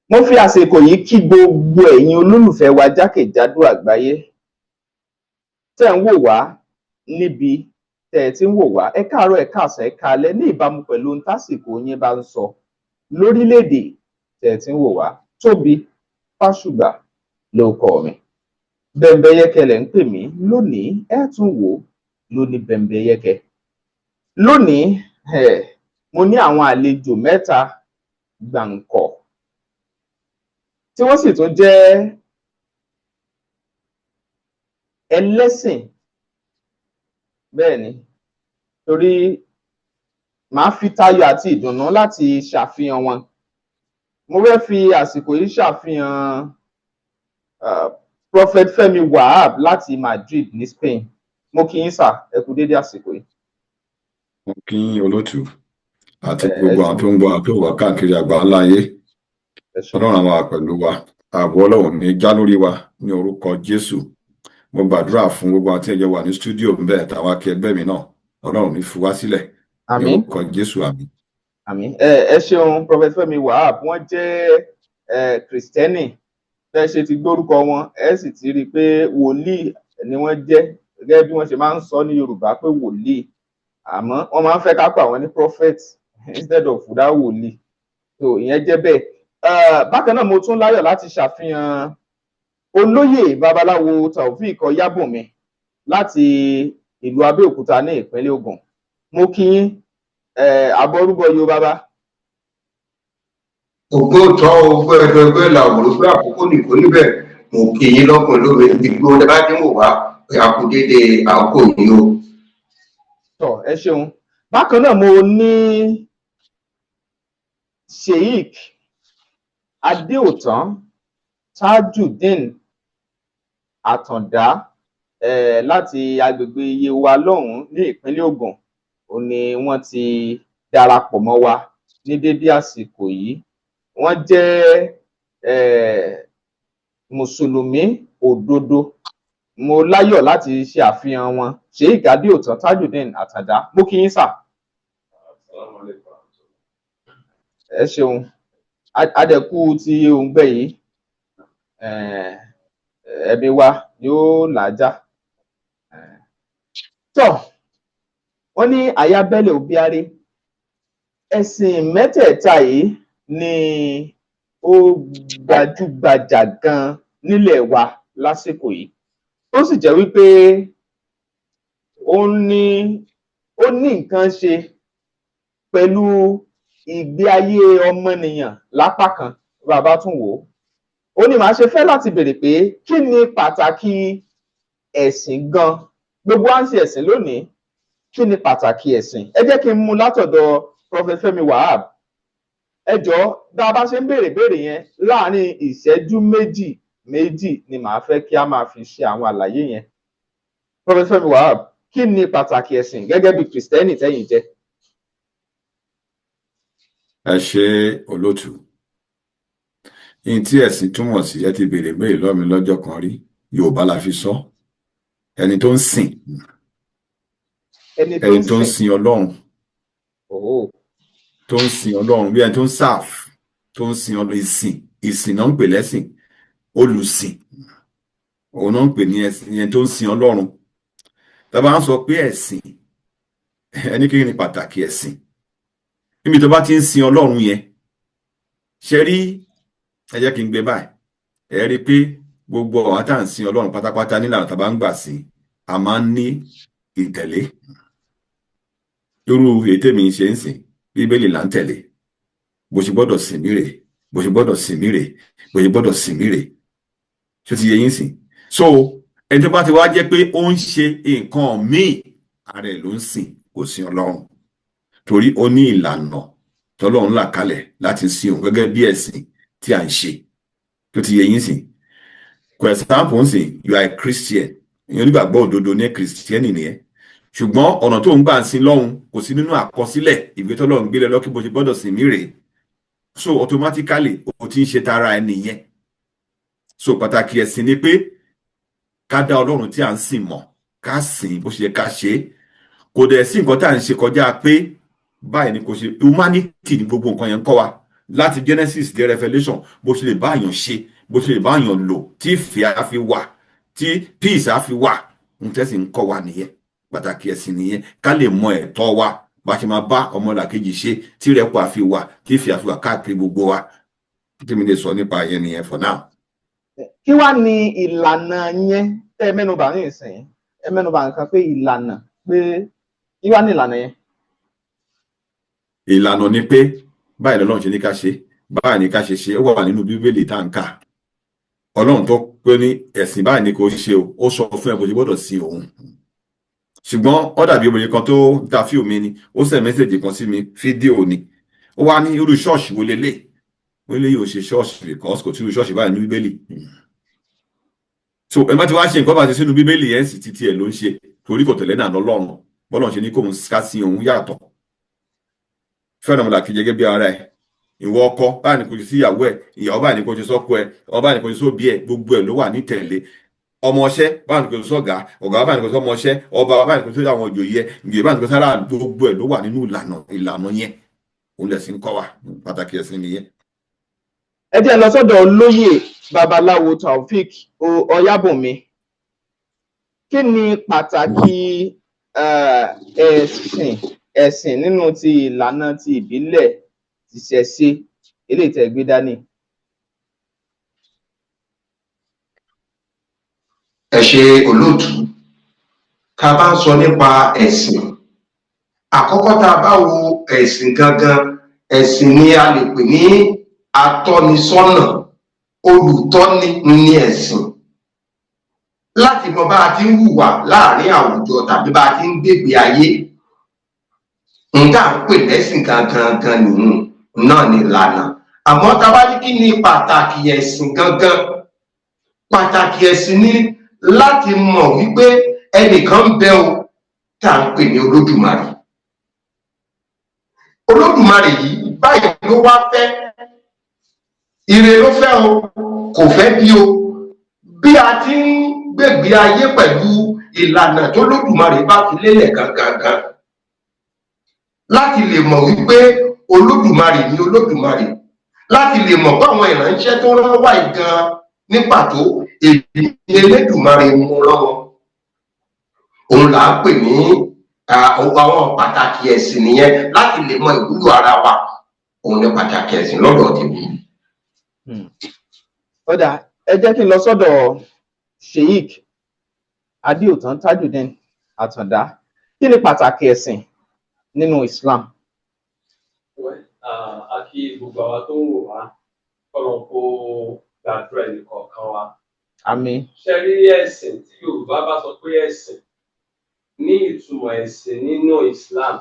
Mo fi àsìkò yìí kí gbogbo ẹ̀yin olólùfẹ́ wa jákèjádò àgbáyé tẹ́ ń wò wá níbi tẹ́ ẹ ti ń wò wá. Ẹ káàárọ̀, ẹ káàsán, ẹ káalẹ́, ní ìbámu pẹ̀lú ohun tásìkò yín bá ń sọ lórílẹ̀-èdè tẹ́ ẹ ti ń wò wá. Tóbi Fásùgbà lórúkọ mi. Bẹ́ńbẹ́yẹ́kẹ́ lẹ̀ ń pè mí lónìí, ẹ tún wò ó lóní bẹ́ńbẹ́yẹ́kẹ́. Lónìí, mo ní àwọn àlejò mẹ́ta gbàǹkọ̀ tí wọ́n sì tún jẹ́ ẹlẹ́sìn. Bẹ́ẹ̀ ni, torí màá fi tayọ̀ àti ìdùnnú láti ṣàfihàn wọn. Mo fẹ́ fi àsìkò yìí ṣàfihàn Prophet Fẹ́mi Wahab láti Madrid ní Spain. Mo kí yín sà, ẹ kú dédé àsìkò yìí. Mo kí olótù àti gbogbo àwọn tó ń gbọ́ àti wà káàkiri àgbáńlá ayé. Ọlọ́run á wà pẹ̀lú wa, ààbò Ọlọ́run ní já lórí wa ní orúkọ Jésù. Mo gbàdúrà fún gbogbo àwọn tí ẹ jọ wà ní stúdíò ń bẹ àtàwọn akẹgbẹ́ mi náà, Ọlọ́run ní fi wá sílẹ̀ ní orúkọ Jésù, àmín. Àmín. Ẹ ṣeun, Prophet Fẹ́mi Wahab. Wọ́n jẹ́ Kìrìsìtẹ́nì. Bẹ́ẹ̀ ṣe ti gbórúkọ wọn, ẹ sì ti rí i pé wòlíì ni wọ́n jẹ́, gẹ́gẹ́ bí wọ́n ṣe máa ń sọ ní Yorùbá pé wòlíì, àmọ́ wọ́n máa ń fẹ́ ká pè àwọn ní prophet instead of that wòlíì. So ìyẹn jẹ́ bẹ́ẹ̀. Bákan náà, mo tún láyọ̀ láti ṣàfihàn olóyè babaláwo Taofeek Ọ̀yábùnmi láti ìlú Abẹ́òkúta ní ìpínlẹ̀ Ògùn. Mo kí yín, àbọrúbọ yóò bàbá. Ògbóòtọ́ ogbó ẹjọ ẹgbẹ́ làwòrán pé àkókò nìkó níbẹ̀. Mo kí yín lọ́kùnrin lóore gbogbo ẹ bá ti ń wò wá pé a kú déédéé àkókò yìí o. Tọ, ẹ ṣeun. Bákan náà, mo ní Sheik Adéòtán Tajudeen Àtàndá láti agbègbè Yewa lọ́hùnún ní ìpínlẹ̀ Ògùn. Ó ní wọ́n ti darapọ̀ mọ́ wa ní dédé àsìkò yìí. Wọ́n jẹ́ mùsùlùmí òdodo. Mo láyọ̀ láti ṣe àfihàn wọn. Sheik Adéòtán Tajudeen Àtàndá, mo kí yín sà. Ẹ ṣeun, adẹ̀kú ti òǹgbẹ yìí, ẹ̀mí wa yóò làájá. Tọ́, wọ́n ní àyábẹ́lẹ̀ òbíáré. Ẹ̀sìn mẹ́tẹ̀ẹ̀ta yìí ni ó gbajúgbajà gan nílẹ̀ wa lásìkò yìí, ó sì jẹ́ wípé ó ní nǹkan ṣe pẹ̀lú ìgbé ayé ọmọnìyàn lápá kan. Bá a bá tún wò ó, ó ní màá ṣe fẹ́ láti béèrè pé kí ni pàtàkì ẹ̀sìn gan? Gbogbo wa ń ṣe ẹ̀sìn lónìí, kí ni pàtàkì ẹ̀sìn? Ẹ jẹ́ kí n mú látọ̀dọ̀ Prophet Fẹ́mi Wahab. Ẹ jọ̀ọ́, bá a bá ṣe ń béèrè béèrè yẹn, láàárín ìṣẹ́jú méjì méjì ni màá fẹ́ kí a máa fi ṣe àwọn àlàyé yẹn. Prophet Fẹ́mi Wahab, kí ni pàtàkì ẹ̀sìn gẹ́gẹ́ bí Kìrìsìtẹ́nì tẹ́yin jẹ́? Ẹ ṣe, olótù. Ní tí ẹ̀sìn túmọ̀ sí, ẹ ti béèrè béèrè lọ́wọ́ mi lọ́jọ́ kan rí. Yorùbá la fi sọ, ẹni tó ń sìn. Ẹni tó ẹni ń tó ń sìn. Sin Ọlọ́run. Tó ń sin Ọlọ́run, bí ẹni tó ń serve, tó ń sin Ọlọ́run. Ìsìn, ìsìn náà ń pè lẹ́sìn. Olùsìn, òun náà ń pè ní ẹ̀sìn, ẹni tó ń sin Ọlọ́run. Tá a bá ń sọ pé ẹ̀sìn, ẹni kí ni pàtàkì ẹ̀sìn? Níbi tó bá ti ń sin Ọlọ́run yẹn, ṣe rí, ẹ jẹ́ kí n gbé báyìí. Ẹ rí i pé gbogbo àwọn tá à ń sin Ọlọ́run pátápátá, nílànà tá a bá ń gbà sí, a máa ń ní ìtẹ̀lé. Irú èyí tèmi ń ṣe ń sìn, Bíbélì là ń tẹ̀lé. Bó ṣe gbọ́dọ̀ sìn mí rè, bó ṣe gbọ́dọ̀ sìn mí rè, bó ṣe gbọ́dọ̀ sìn mí rè. Ṣó ti yé yín sìn? So ẹni tó bá ti wá jẹ́ pé ó ń ṣe nǹkan míì, ara ẹ̀ ló ń sìn, kò sin Ọlọ́run, torí ó ní ìlànà tọ́lọ́run là kalẹ̀ láti sin òun gẹ́gẹ́ bí ẹ̀sìn tí à ń ṣe. Tó ti yé yín sìn? For example ń sìn, you are a Christian, ìyẹn onígbàgbọ́ òdodo ní Christian nìyẹn, ṣùgbọ́n ọ̀nà tó ń gbà ń sin lọ́hùn kò sí nínú àkọsílẹ̀ ìwé tọ́lọ́run gbélé lọ́kí bó ṣe gbọ́dọ̀ sìn mí rèé. So automatically, o ti ń ṣe tara ẹni yẹn. So pàtàkì ẹ̀sìn ni pé ká dá Ọlọ́run tí à ń sìn mọ̀, ká sìn bó ṣe yẹ ká ṣe é. Kò dẹ̀ sí nǹkan tá à ń ṣe kọjá pé báyìí ni kò ṣe. Humanity ni gbogbo nǹkan yẹn ń kọ́ wa. Láti Genesis dé Revelation, bó ṣe lè bá àyàn ṣe, bó ṣe lè bá àyàn lò, tí ìfẹ́ á fi wà, tí peace á fi wà, ń tẹ́sí ń kọ́ wa nìyẹn. Pàtàkì ẹ̀sìn nìyẹn, ká lè mọ ẹ̀tọ́ wa, bá ṣe máa bá ọmọlàkejì ṣe, tí rẹ́pọ̀ á fi wà, tí ìfẹ́ á fi wà káàkiri gbogbo wa. Tí mi lè sọ nípa yẹn nìyẹn for now. Kí wàá ní ìlànà yẹn tẹ́ ẹ mẹ́nubà ní ìsìn? Ẹ mẹ́nubà nǹkan pé ìlànà, pé kí wàá ní ìlànà yẹn? Ìlànà ni pé báyìí lọ́lọ́run ṣe ní ká ṣe, báyìí ní ká ṣe ṣe. Ó wà nínú Bíbélì tá à ń kà. Ọlọ́run tó pé ní ẹ̀sìn báyìí ni kò ṣe o, ó sọ fún ẹ bó ṣe gbọ́dọ̀ sin òun. Ṣùgbọ́n ó dàbí obìnrin kan tó da fíò mi ni, ó send message kan sí mi, fídíò ni. Ó wá ní, irú ṣọ́ọ̀ṣì wo lélẹ̀? Ó lè yóò ṣe ṣọ́ọ̀ṣì because kò tí irú ṣọ́ọ̀ṣì báyìí ní Bíbélì. So ẹ má ti wá ṣe nǹkan bá ti sínú Bíbélì yẹn sì, títí ẹ̀ ló ń ṣe, torí kò tẹ̀lé náà lọ́lọ́run. Bọ́lọ́run ṣe ní kóun ká sí òun yàtọ̀. Fẹ́ràn ọmọlàkejì gẹ́gẹ́ bí ara ẹ̀. Ìwọ ọkọ, báyìí ni kò ṣe sí ìyàwó ẹ̀. Ìyàwó, báyìí ni kò ṣe sọ́kọ ẹ̀. Ọmọ, báyìí ni kò ṣe sóbí ẹ̀. Gbogbo ẹ̀ ló wà ní tẹ̀lé. Ọmọọṣẹ́, báyìí ni kò ṣe sọ́gà. Ọ̀gá, báyìí ni kò ṣe ọmọọṣẹ́. Ọba, báyìí ni kò ṣe àwọn ìjòyè ẹ̀. Ìjòyè, báyìí ni kò ṣe sára. Gbogbo ẹ̀ ló wà nínú ìlànà. Ìlànà yẹn, òun lẹ̀sìn kọ́ wa. Pàtàkì ẹ̀sìn nìyẹn. Ẹ jẹ́ lọ sọ́dọ̀ olóyè babaláwo Taofik Ọ̀yábùnmi. Kí ni pàtàkì ẹ̀sìn nínú ti ìlànà ti ìbílẹ̀ tìṣẹ̀ṣe eléyìí tẹ́ gbé dání? Ẹ ṣe, olóòtú. Tá a bá ń sọ nípa ẹ̀sìn, àkọ́kọ́, tá a bá wo ẹ̀sìn gangan, ẹ̀sìn ni a lè pè ní atọ́nisọ́nà, olùtọ́ni ní ẹ̀sìn, láti mọ bá a ti ń hùwà láàrin àwùjọ tàbí bá a ti ń gbègbè ayé. Nǹkan à ń pè lẹ́sìn gangan gan nìyẹn náà ní ìlànà. Àmọ́ tá a bá ní kí ni pàtàkì ẹ̀sìn gangan, pàtàkì ẹ̀sìn ni láti mọ̀ wípé ẹnìkan ń bẹ o tá à ń pè ní Olódùmarè. Olódùmarè yìí, báyìí ló wá fẹ́, ire ló fẹ́ o, kò fẹ́ bí o. Bí a ti ń gbègbè ayé pẹ̀lú ìlànà tó Olódùmarè bá fi lélẹ̀ gangan, láti lè mọ̀ wípé Olódùmarè ni Olódùmarè, láti lè mọ̀ pé àwọn ìránṣẹ́ tó rán wá yìí gan ní pàtó, èyí ni Elédùmarè mú rán wọn, òun là ń pè ní àwọn pàtàkì ẹ̀sìn nìyẹn. Láti lè mọ ìwúlò ara wa, òun ni pàtàkì ẹ̀sìn lọ́dọ̀ tèmi. Ó dáa, ẹ jẹ́ kí n lọ sọ́dọ̀ Sheik Adéòtán Tajudeen Àtàndá. Kí ni pàtàkì ẹ̀sìn nínú Islam? Well, a kí gbogbo àwa tó ń wò wá, kọ́lọ́n kó gbàdúrà ẹnì kọ̀ọ̀kan wa. Àmín. Ṣe rí ẹ̀sìn, tí Yorùbá bá sọ pé ẹ̀sìn, ní ìtumọ̀ ẹ̀sìn nínú Islam,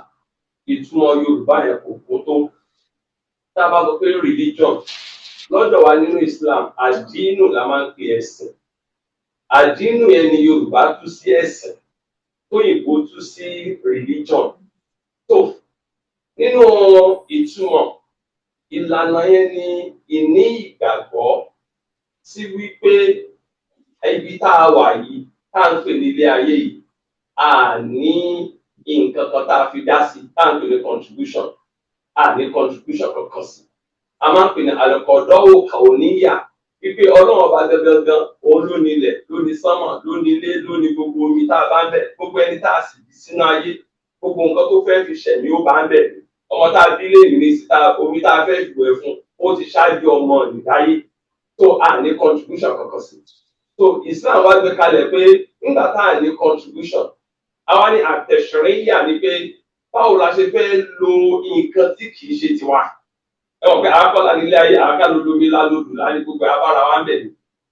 ìtumọ̀ Yorùbá yẹn kò kún tó. Tá a bá sọ pé religion lọ́dọ̀ wa nínú Islam, àdínù la máa ń pè ẹ̀sìn. Àdínù yẹn ni Yorùbá tú sí ẹ̀sìn, tóyìnbó tú sí religion. Tó nínú ìtumọ̀ ìlànà yẹn ni ìní ìgbàgbọ́ sí wípé ibi tá a wà yìí, tá à ń pè ní ilé ayé yìí, a ní nǹkan kan tá a fi dá sí, tá à ń pè ní contribution. A ní contribution kankan sí. A máa ń pè ní àlùkọ̀dọ́wò kàóníyà, wípé Ọlọ́run Ọba gangan, òun ló ní ilẹ̀, ló ní sánmọ̀, ló ní ilé, ló ní gbogbo omi tá a bá ń bẹ̀, gbogbo ẹni tá a sì bí sínú ayé, gbogbo nǹkan tó fẹ́ fi ṣẹ̀mí, ó bá ń bẹ̀. Ọmọ tá a bí lè ní síta, omi tá a fẹ́ wẹ̀ fún, ó ti ṣáájú ọmọ ìdáyé. Tó a ní contribution kankan sí. So Islam wá gbé kalẹ̀ pé nígbà tá a ní contribution, àwa ní àtẹ̀sẹ̀ríyà ni pé báwo la ṣe fẹ́ lo nǹkan tí kì í ṣe tiwa. Ẹ mọ̀ pé àákọ́lá nílé ayé, àáká ló lomi lálódù láti gbogbo abára wa ń bẹ̀ ni.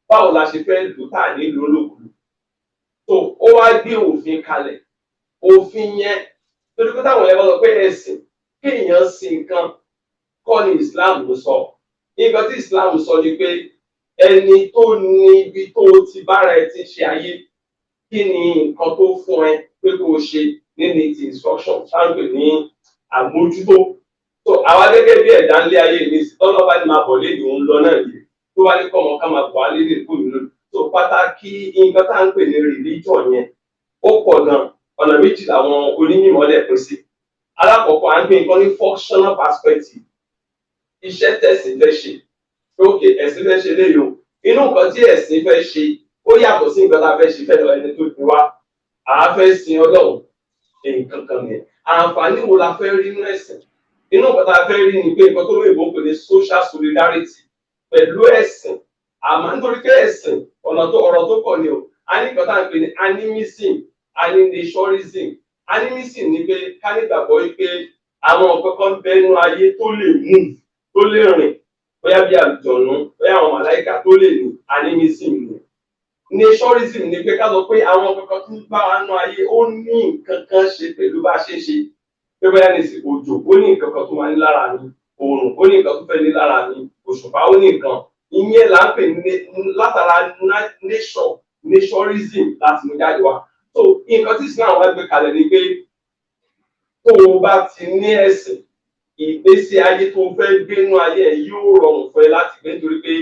Báwo la ṣe fẹ́ lò tá à ní lò lòkulò? So ó wá gbé òfin kalẹ̀. Òfin yẹn, torí pé táwọn yẹn bá sọ pé ẹ̀sìn, kéèyàn sin nǹkan kọ́ ni Islam sọ. Nǹkan tí Islam sọ ni pé ẹni tó ní ibi tó ti bára ẹ ti ṣe ayé, kí ni nǹkan tó fún ẹ pé kó o ṣe nínú ti instruction táwọn pè ní àmójútó. So àwa gẹ́gẹ́ bí ẹ̀dá ńlé ayé ní tọ́lọ́ bá ní máa bọ̀ léde, òun lọ náà yìí, tó wá ní kọ́mọ ká máa bọ̀ á léde kó mi lónìí. So pàtàkì nǹkan tá à ń pè ní religion yẹn, ó pọ̀ gan. Ọ̀nà méjì làwọn onímọ̀ lẹ̀ pín sí. Alákọ̀ọ́kọ́, à ń gbé nǹkan ní functional perspective. Iṣẹ́ tẹ̀sìn fẹ́ ṣe, ok, ẹ̀sìn fẹ́ ṣe léyìí o. Inú nǹkan tí ẹ̀sìn fẹ́ ṣe, ó yàtọ̀ sí nǹkan tá a fẹ́ ṣe fẹ́ lọ ẹni tó ti wá. À á fẹ́ sin Ọlọ́run, nǹkan kan nìyẹn. Àǹfààní wo la fẹ́ rí nínú ẹ̀sìn? Inú nǹkan tá a fẹ́ rí ni pé nǹkan tó lóyìnbó ń pè ní social solidarity pẹ̀lú ẹ̀sìn. Àmọ́ nítorí pé ẹ̀sìn, ọ̀nà tó ọ̀rọ̀ tó pọ̀ ni o. A ní nǹkan tá à ń pè ní animism, a ní naturism. Animism ni pé ká nígbàgbọ́ wípé àwọn nǹkan kan bẹ nínú ayé tó lè move, tó lè rìn, bóyá bí àlùjọ̀nù, bóyá àwọn màláìkà tó lè ní. Animism ni. Naturism ni pé ká sọ pé àwọn nǹkan kan tó ń bá wa nínú ayé, ó ní nǹkan kan ṣe pẹ̀lú bá a ṣe ń ṣe, pé bóyá ní ìsìnkú òjò, ó ní nǹkan kan tó máa ní lára mi, oòrùn, ó ní nǹkan tó fẹ́ ní lára mi, òṣùpá, ó ní nǹkan. Ìyẹn là ń pè ní látara nature, naturism láti mú jáde wá. So nǹkan tí Islam wá gbé kalẹ̀ ni pé tó o bá ti ní ẹ̀sìn, ìgbésí ayé tó o fẹ́ gbé nínú ayé ẹ̀ yóò rọrùn fún ẹ láti gbé, nítorí pé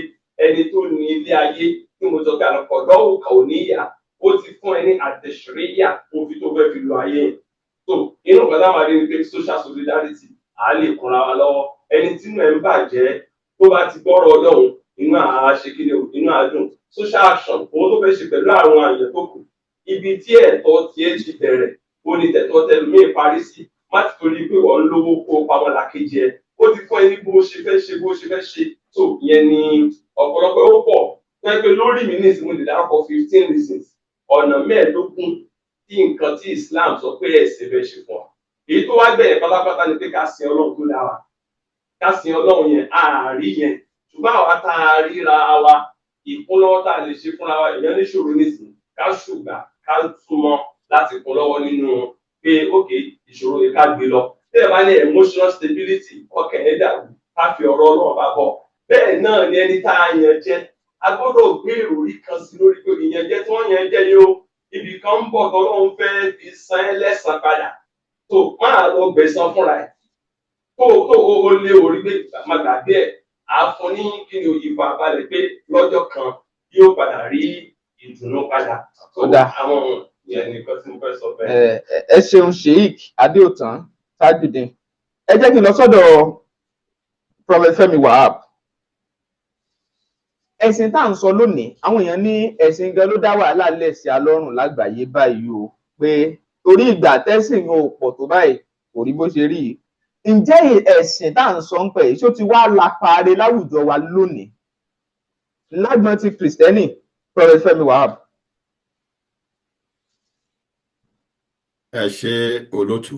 ẹni tó ní ilé ayé tí mo sọ pé àlọ́kọ̀ọ́dọ́ kò ní ìyá, ó ti fún ẹ ní àtẹ̀síríyà òfin tó fẹ́ fi lo ayé yẹn. So inú nǹkan táwọn adé ni pé social solidarity, à á lè kúnra wa lọ́wọ́. Ẹni tínú ẹ̀ ń bàjẹ́, tó bá ti gbọ́rọ̀ Ọlọ́run, inú àá ṣe kí ni o, inú àá dùn. Social action, òun tó fẹ́ ṣe pẹ̀lú àwọn àyàn tó kù, ibi tí ẹ̀tọ́ tiẹ̀ ti bẹ̀rẹ̀, ó ní tẹ̀tọ́ tẹlòmíì parí sí. Má ti torí pé wọ́n ń lówó kó o pamọ́ làkejì ẹ̀. Ó ti fún ẹ ní bó ṣe fẹ́ ṣe, bó ṣe fẹ́ ṣe. So ìyẹn ni ọ̀pọ̀lọpọ̀ ó pọ̀ tó yẹ pé lórí mi ní ìsinmi lè dárúkọ 15 reasons, ọ̀nà 15 tí nǹkan tí Islam sọ pé ẹ̀sìn fẹ́ ṣe fún wa. Èyí tó wá gbẹ̀yìn pátápátá ni pé ká sin Ọlọ́run tó dá wa. Ká sin Ọlọ́run yẹn, àárí yẹn, ṣùgbọ́n àwa tá a ríra wa, ìkúnlọ́wọ́ tá a lè ṣe fúnra wa, èèyàn níṣòro nísìnyí, ká ṣùgbà ká túmọ̀ láti kún lọ́wọ́ nínú pé ókè ìṣòro yìí, ká gbé lọ. Tẹ́lẹ̀ bá ní emotional stability, ọkàn ẹ̀ dàrú, ká fi ọ̀rọ̀ Ọlọ́run bá bọ̀. Bẹ́ẹ̀ náà ni ẹni tá a yàn jẹ, a gbọ́dọ̀ gbé ìròrí kan sí lórí pé ìyànjẹ tí wọ́n yàn jẹ yìí o, ibì kan ń bọ̀ tọ́lọ́run fẹ́ fi san ẹ́ lẹ́san padà. Tó máa lọ gbẹ̀san fúnra ẹ̀, tó o lé orí pé má gbàgbé ẹ̀, á fún ní kí ni ìfàbalẹ̀ pé lọ́jọ́ kan yóò padà rí ìdùnnú padà. Ó dáa. Àwọn ìyẹn nìkan tí mo fẹ́ sọ bẹ́ẹ̀. Ẹ ṣeun, Sheik Adéòtán Tajudeen. Ẹ jẹ́ kí n lọ sọ́dọ̀ Prophet Fẹ́mi Wahab. Ẹ̀sìn tá à ń sọ lónìí, àwọn èèyàn ní ẹ̀sìn gan ló dá wàhálà lẹ̀ sí alọ́rùn lágbàáyé báyìí o, pé torí ìgbà tẹ́sìn gan ò pọ̀ tó báyìí, kò rí bó ṣe rí yìí. Ǹjẹ́ ẹ̀sìn tá à ń sọ ń pẹ̀ yìí, ṣó ti wá lapare láwùjọ wa lónìí lágbọn ti Kìrìsìtẹ́nì, Prophet Fẹ́mi Wahab? Ẹ ṣe, olótù.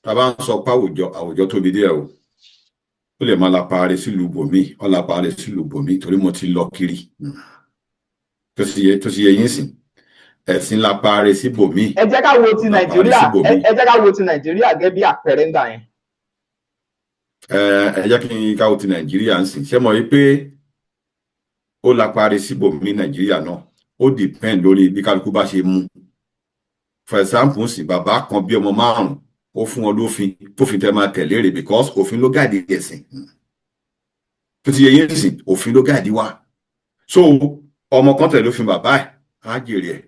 Tá a bá ń sọ pé àwùjọ, àwùjọ tóbi díẹ̀ o. Ó lè máa lapaare sílùú bòmíì, ó lapaare sílùú bòmíì, torí mo ti lọ kiri. Tó ti yẹ yín sìn, ẹ̀sìn lapaare sí bòmíì. Ẹ jẹ́ ká wo ti Lapaare Nàìjíríà. síbòmíì. Ẹ jẹ́ ká wo ti Nàìjíríà gẹ́gẹ́ bí àpẹẹrẹ ńgbà yẹn. Ẹ jẹ́ kí n ká wo ti Nàìjíríà ń sìn. Ṣé mọ̀ wípé ó lapaare síbòmíì Nàìjíríà náà, ó depend lórí bí kálukú bá ṣe mú. For example sì, bàbá kan bí ọmọ márùn, ó fún wọn lófin tófin tẹ máa tẹ̀lé rè, because òfin ló guide ẹ̀sìn. Tó ti yẹ yín sìn, òfin ló guide wa. So ọmọ kan tẹ̀lé òfin bàbá ẹ̀, á jèrè ẹ̀.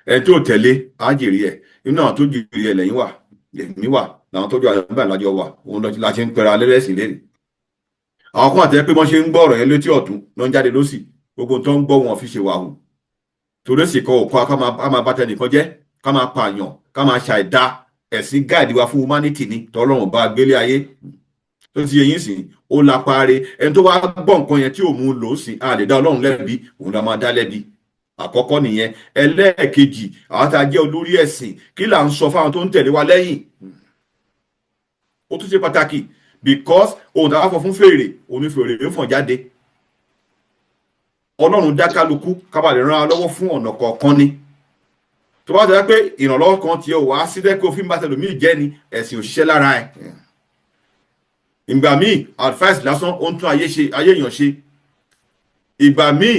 Ẹ̀ tó tẹ̀lé, á jèrè ẹ̀. Inú àwọn tó jèrè ẹ̀ lẹ́yìn wà, lèmi wà, làwọn tó jọ àyànbá lájọ wà, òun lọ la ṣe ń pera lẹ́lẹ́sìn lẹ́nu. Àwọn kan àtẹ pé wọ́n ṣe ń gbọ́ ọ̀rọ̀ yẹn létí ọ̀tún ló ń jáde lọ́sì, gbogbo tó ń gbọ́ wọn fi ṣe wà hù, torí sì kọ́ òkú ká máa bá tẹnìkan jẹ́, ká máa pààyàn, ká máa ṣàìdá. Ẹ̀sìn guide wa fún humanity ni tọ́lọ́run bá gbélé ayé. Tó ti yẹ yín sìn, ó lápáre. Ẹni tó wá gbọ́ nǹkan yẹn tí ò mú un lò ó sìn, a lè dá Ọlọ́run lẹ́bi, òun la máa dá lẹ́bi. Àkọ́kọ́ nìyẹn. Ẹlẹ́ẹ̀kejì, àwọn tá a jẹ́ olórí ẹ̀sìn, kí là ń sọ fáwọn tó ń tẹ̀lé wa lẹ́yìn? Ó tún ṣe pàtàkì, because ohun tá a fọ fún fèrè, òun ni fèrè ń fọ̀n jáde. Ọlọ́run dá kálukú ká bá lè ràn án lọ́wọ́ fún ọ̀nà kọ̀ọ̀kan ni. Tó bá jẹ́ pé ìrànlọ́wọ́ kan tiẹ̀ wá sílẹ̀ kó fí ń bá tẹlòmíì jẹ́ ni, ẹ̀sìn òṣìṣẹ́ lára ẹ̀. Ìgbà míì, advice lásán ó ń tún ayé ṣe, ayé èèyàn ṣe. Ìgbà míì,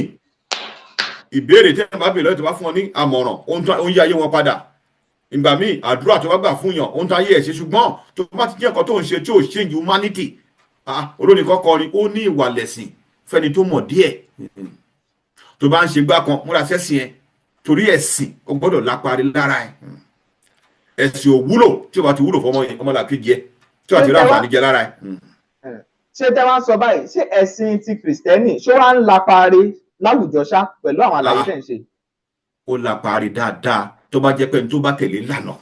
ìbéèrè tí ẹ̀ bá béèrè lọ́wọ́, tó bá fún ọ ní àmọ̀ràn, ó ń tún ó ń yí ayé wọn padà. Ìgbà míì, àdúrà tó bá gbà fún yàn, ó ń tún ayé ẹ̀ ṣe. Ṣùgbọ́n tó bá ti jẹ́ nǹkan tó ń ṣe tí ò change humanity, ah, olórin kan kọrin, ó ní ìwà lẹ̀sìn fẹ́ni tó mọ̀ díẹ̀. Tó bá ń ṣe gbá kan, múra sẹ́sìn ẹ, torí ẹ̀sìn ó gbọ́dọ̀ lápárí lára ẹ̀. Ẹ̀sìn ò wúlò tí ó bá ti wúlò fún ọmọlàkejì ẹ, tí ó bá ti rí àǹfààní jẹ lára ẹ. Ṣé tẹ́ wá ń sọ báyìí, ṣé ẹ̀sìn ti Kìrìsìtẹ́nì ṣó wá ń lapare láwùjọ ṣá pẹ̀lú àwọn àlàyé tẹ̀ ń ṣe? Ó lapare dáadáa, tó bá jẹ́ pé ní tó bá tẹ̀lé ìlànà,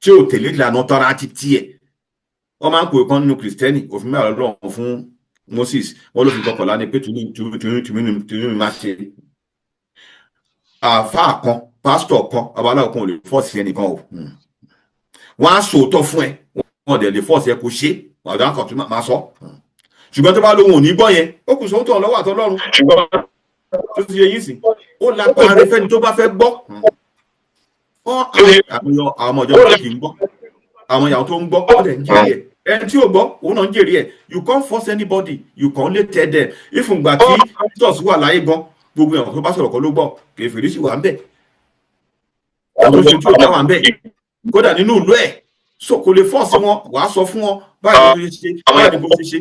tí ò tẹ̀lé ìlànà tọ́ra ti tiẹ̀. Wọ́n máa ń pè kan nínú Kìrìsìtẹ́nì, òfin mẹ́wàá lọ́wọ́ fún Moses, wọ́n ló fi kọkànlá ní pé tùmí máa ṣe. Àáfàá kan, pásítọ̀ kan, babaláwo kan ò lè force ẹnìkan o. Wọ́n á sòótọ́ fún ẹ, wọ́n dẹ̀ lè force ẹ kó ṣe ọ̀dọ́ àkọ́tún máa sọ. Ṣùgbọ́n tó bá lóhun ò ní gbọ́ yẹn, ó kù sóńtọ̀ lọ́wọ́ àtọlọ́run tó ti yẹ yín sí. Ó lápá rẹ fẹ́ni tó bá fẹ́ gbọ́. Wọ́n àwọn ọmọ ìjọba tó kì í gbọ́, àwọn ìyàwó tó ń gbọ́, ó dẹ̀ ń jèrè ẹ̀. Ẹni tí ò gbọ́, òun náà ń jèrè ẹ̀. You can't force anybody, you can only tell them. Ìfúngbà tí Jesus wà láyé gan, gbogbo èèyàn tó bá sọ̀rọ̀ kọ́ ló gbọ́. Kèfèrí sì wà ń bẹ̀, àwọn tó ṣe tí ò dá wà ń bẹ̀, kódà nínú ìlú ẹ̀. So kò lè force wọn. Wàá sọ fún wọn, báyìí ló ṣe ṣe, báyìí ló ṣe ṣe.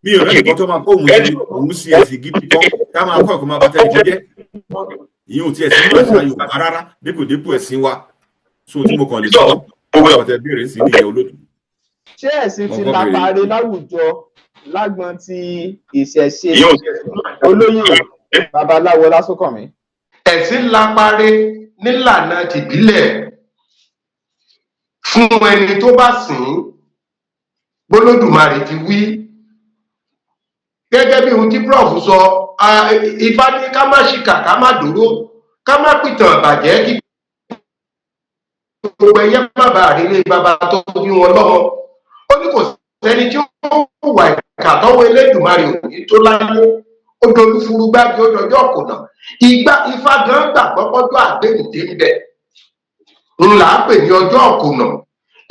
Mi ò rẹ́ nìkan tó máa kó òun ṣe òun sí ẹ̀sìn gidi kan ká máa kọ́ ẹ̀kọ́ máa bá tẹ́lẹ̀ jẹ́. Ìyẹn ò tiẹ̀ sí nínú àṣà Yorùbá rárá, dépò dépò ẹ̀sìn wa. So tí mo kàn lè sọ ọ̀tẹ̀ béèrè sí nìyẹn, olóòtú. Ṣé ẹ̀sìn ti lapare láwùjọ lágbọn ti ìṣẹ̀ṣe, olóyè babaláwo Lásùnkànmí? Ẹ̀sìn lapare nílànà tìbílẹ̀ fún ẹni tó bá sìn ín gbólódùmarè ti wí, gẹ́gẹ́ bí ohun tí Prof sọ. Ifá ní ká má ṣìkà, ká má dúró, ká má pìtàn ìbàjẹ́, kí gbogbo ẹyẹ má bàa rí ilé bàbá tó bí wọn lọ́mọ. Ó ní kò sẹ́ni tí ó wà ìkà tọ́wọ́ Elédùmarè ò ní tó láyé. Ó dolú furugbági, ó dọjọ́ kùnà ìgbà. Ifá gan gbàgbọ́ pọ́jọ́ àgbéǹde ń bẹ, ń là á pè ní ọjọ́ ọ̀kùnà.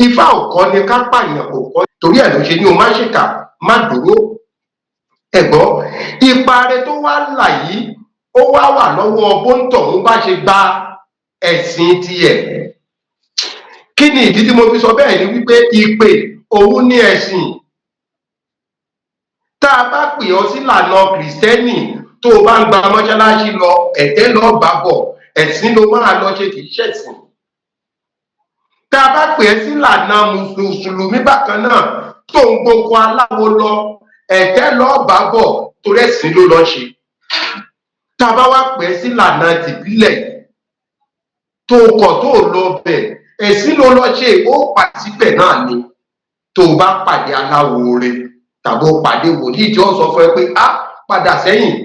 Ifá ò kọ́ ni ká pààyàn, kò kọ́. Torí ẹ̀ ló ṣe ní o má ṣèkà, má dúró. Ẹ̀gbọ́n, ipa rẹ̀ tó wá là yìí, ó wá wà lọ́wọ́ bóńtọ̀hún bá ṣe gba ẹ̀sìn tiẹ̀. Kí ni ìdí tí mo fi sọ bẹ́ẹ̀? Ni wípé ìpè òun ní ẹ̀sìn. Tá a bá pè ọ́ sílànà Kìrìsìtẹ́nì, tó o bá ń gba mọ́ṣáláṣí lọ, ẹ̀tẹ́ lọ́ọ́ bá bọ̀, ẹ̀sìn ló máa lọ ṣe, kì í ṣẹ̀sìn. Tá a bá pè é sílànà Mùsùlùmí bákan náà, tó ń gboko aláwo lọ, ẹ̀tẹ́ lọ́ọ́ bá bọ̀, torí ẹ̀sìn ló lọ ṣe. Tá a bá wá pè é sílànà tìbílẹ̀, tó kọ̀ tó lọ bẹ̀, ẹ̀sìn ló lọ ṣe, ó pàdé síbẹ̀ náà ni. Tó o bá pàdé aláwo re tàbí o pàdé wòlíì tí ó sọ fún ẹ pé á padà sẹ́yìn,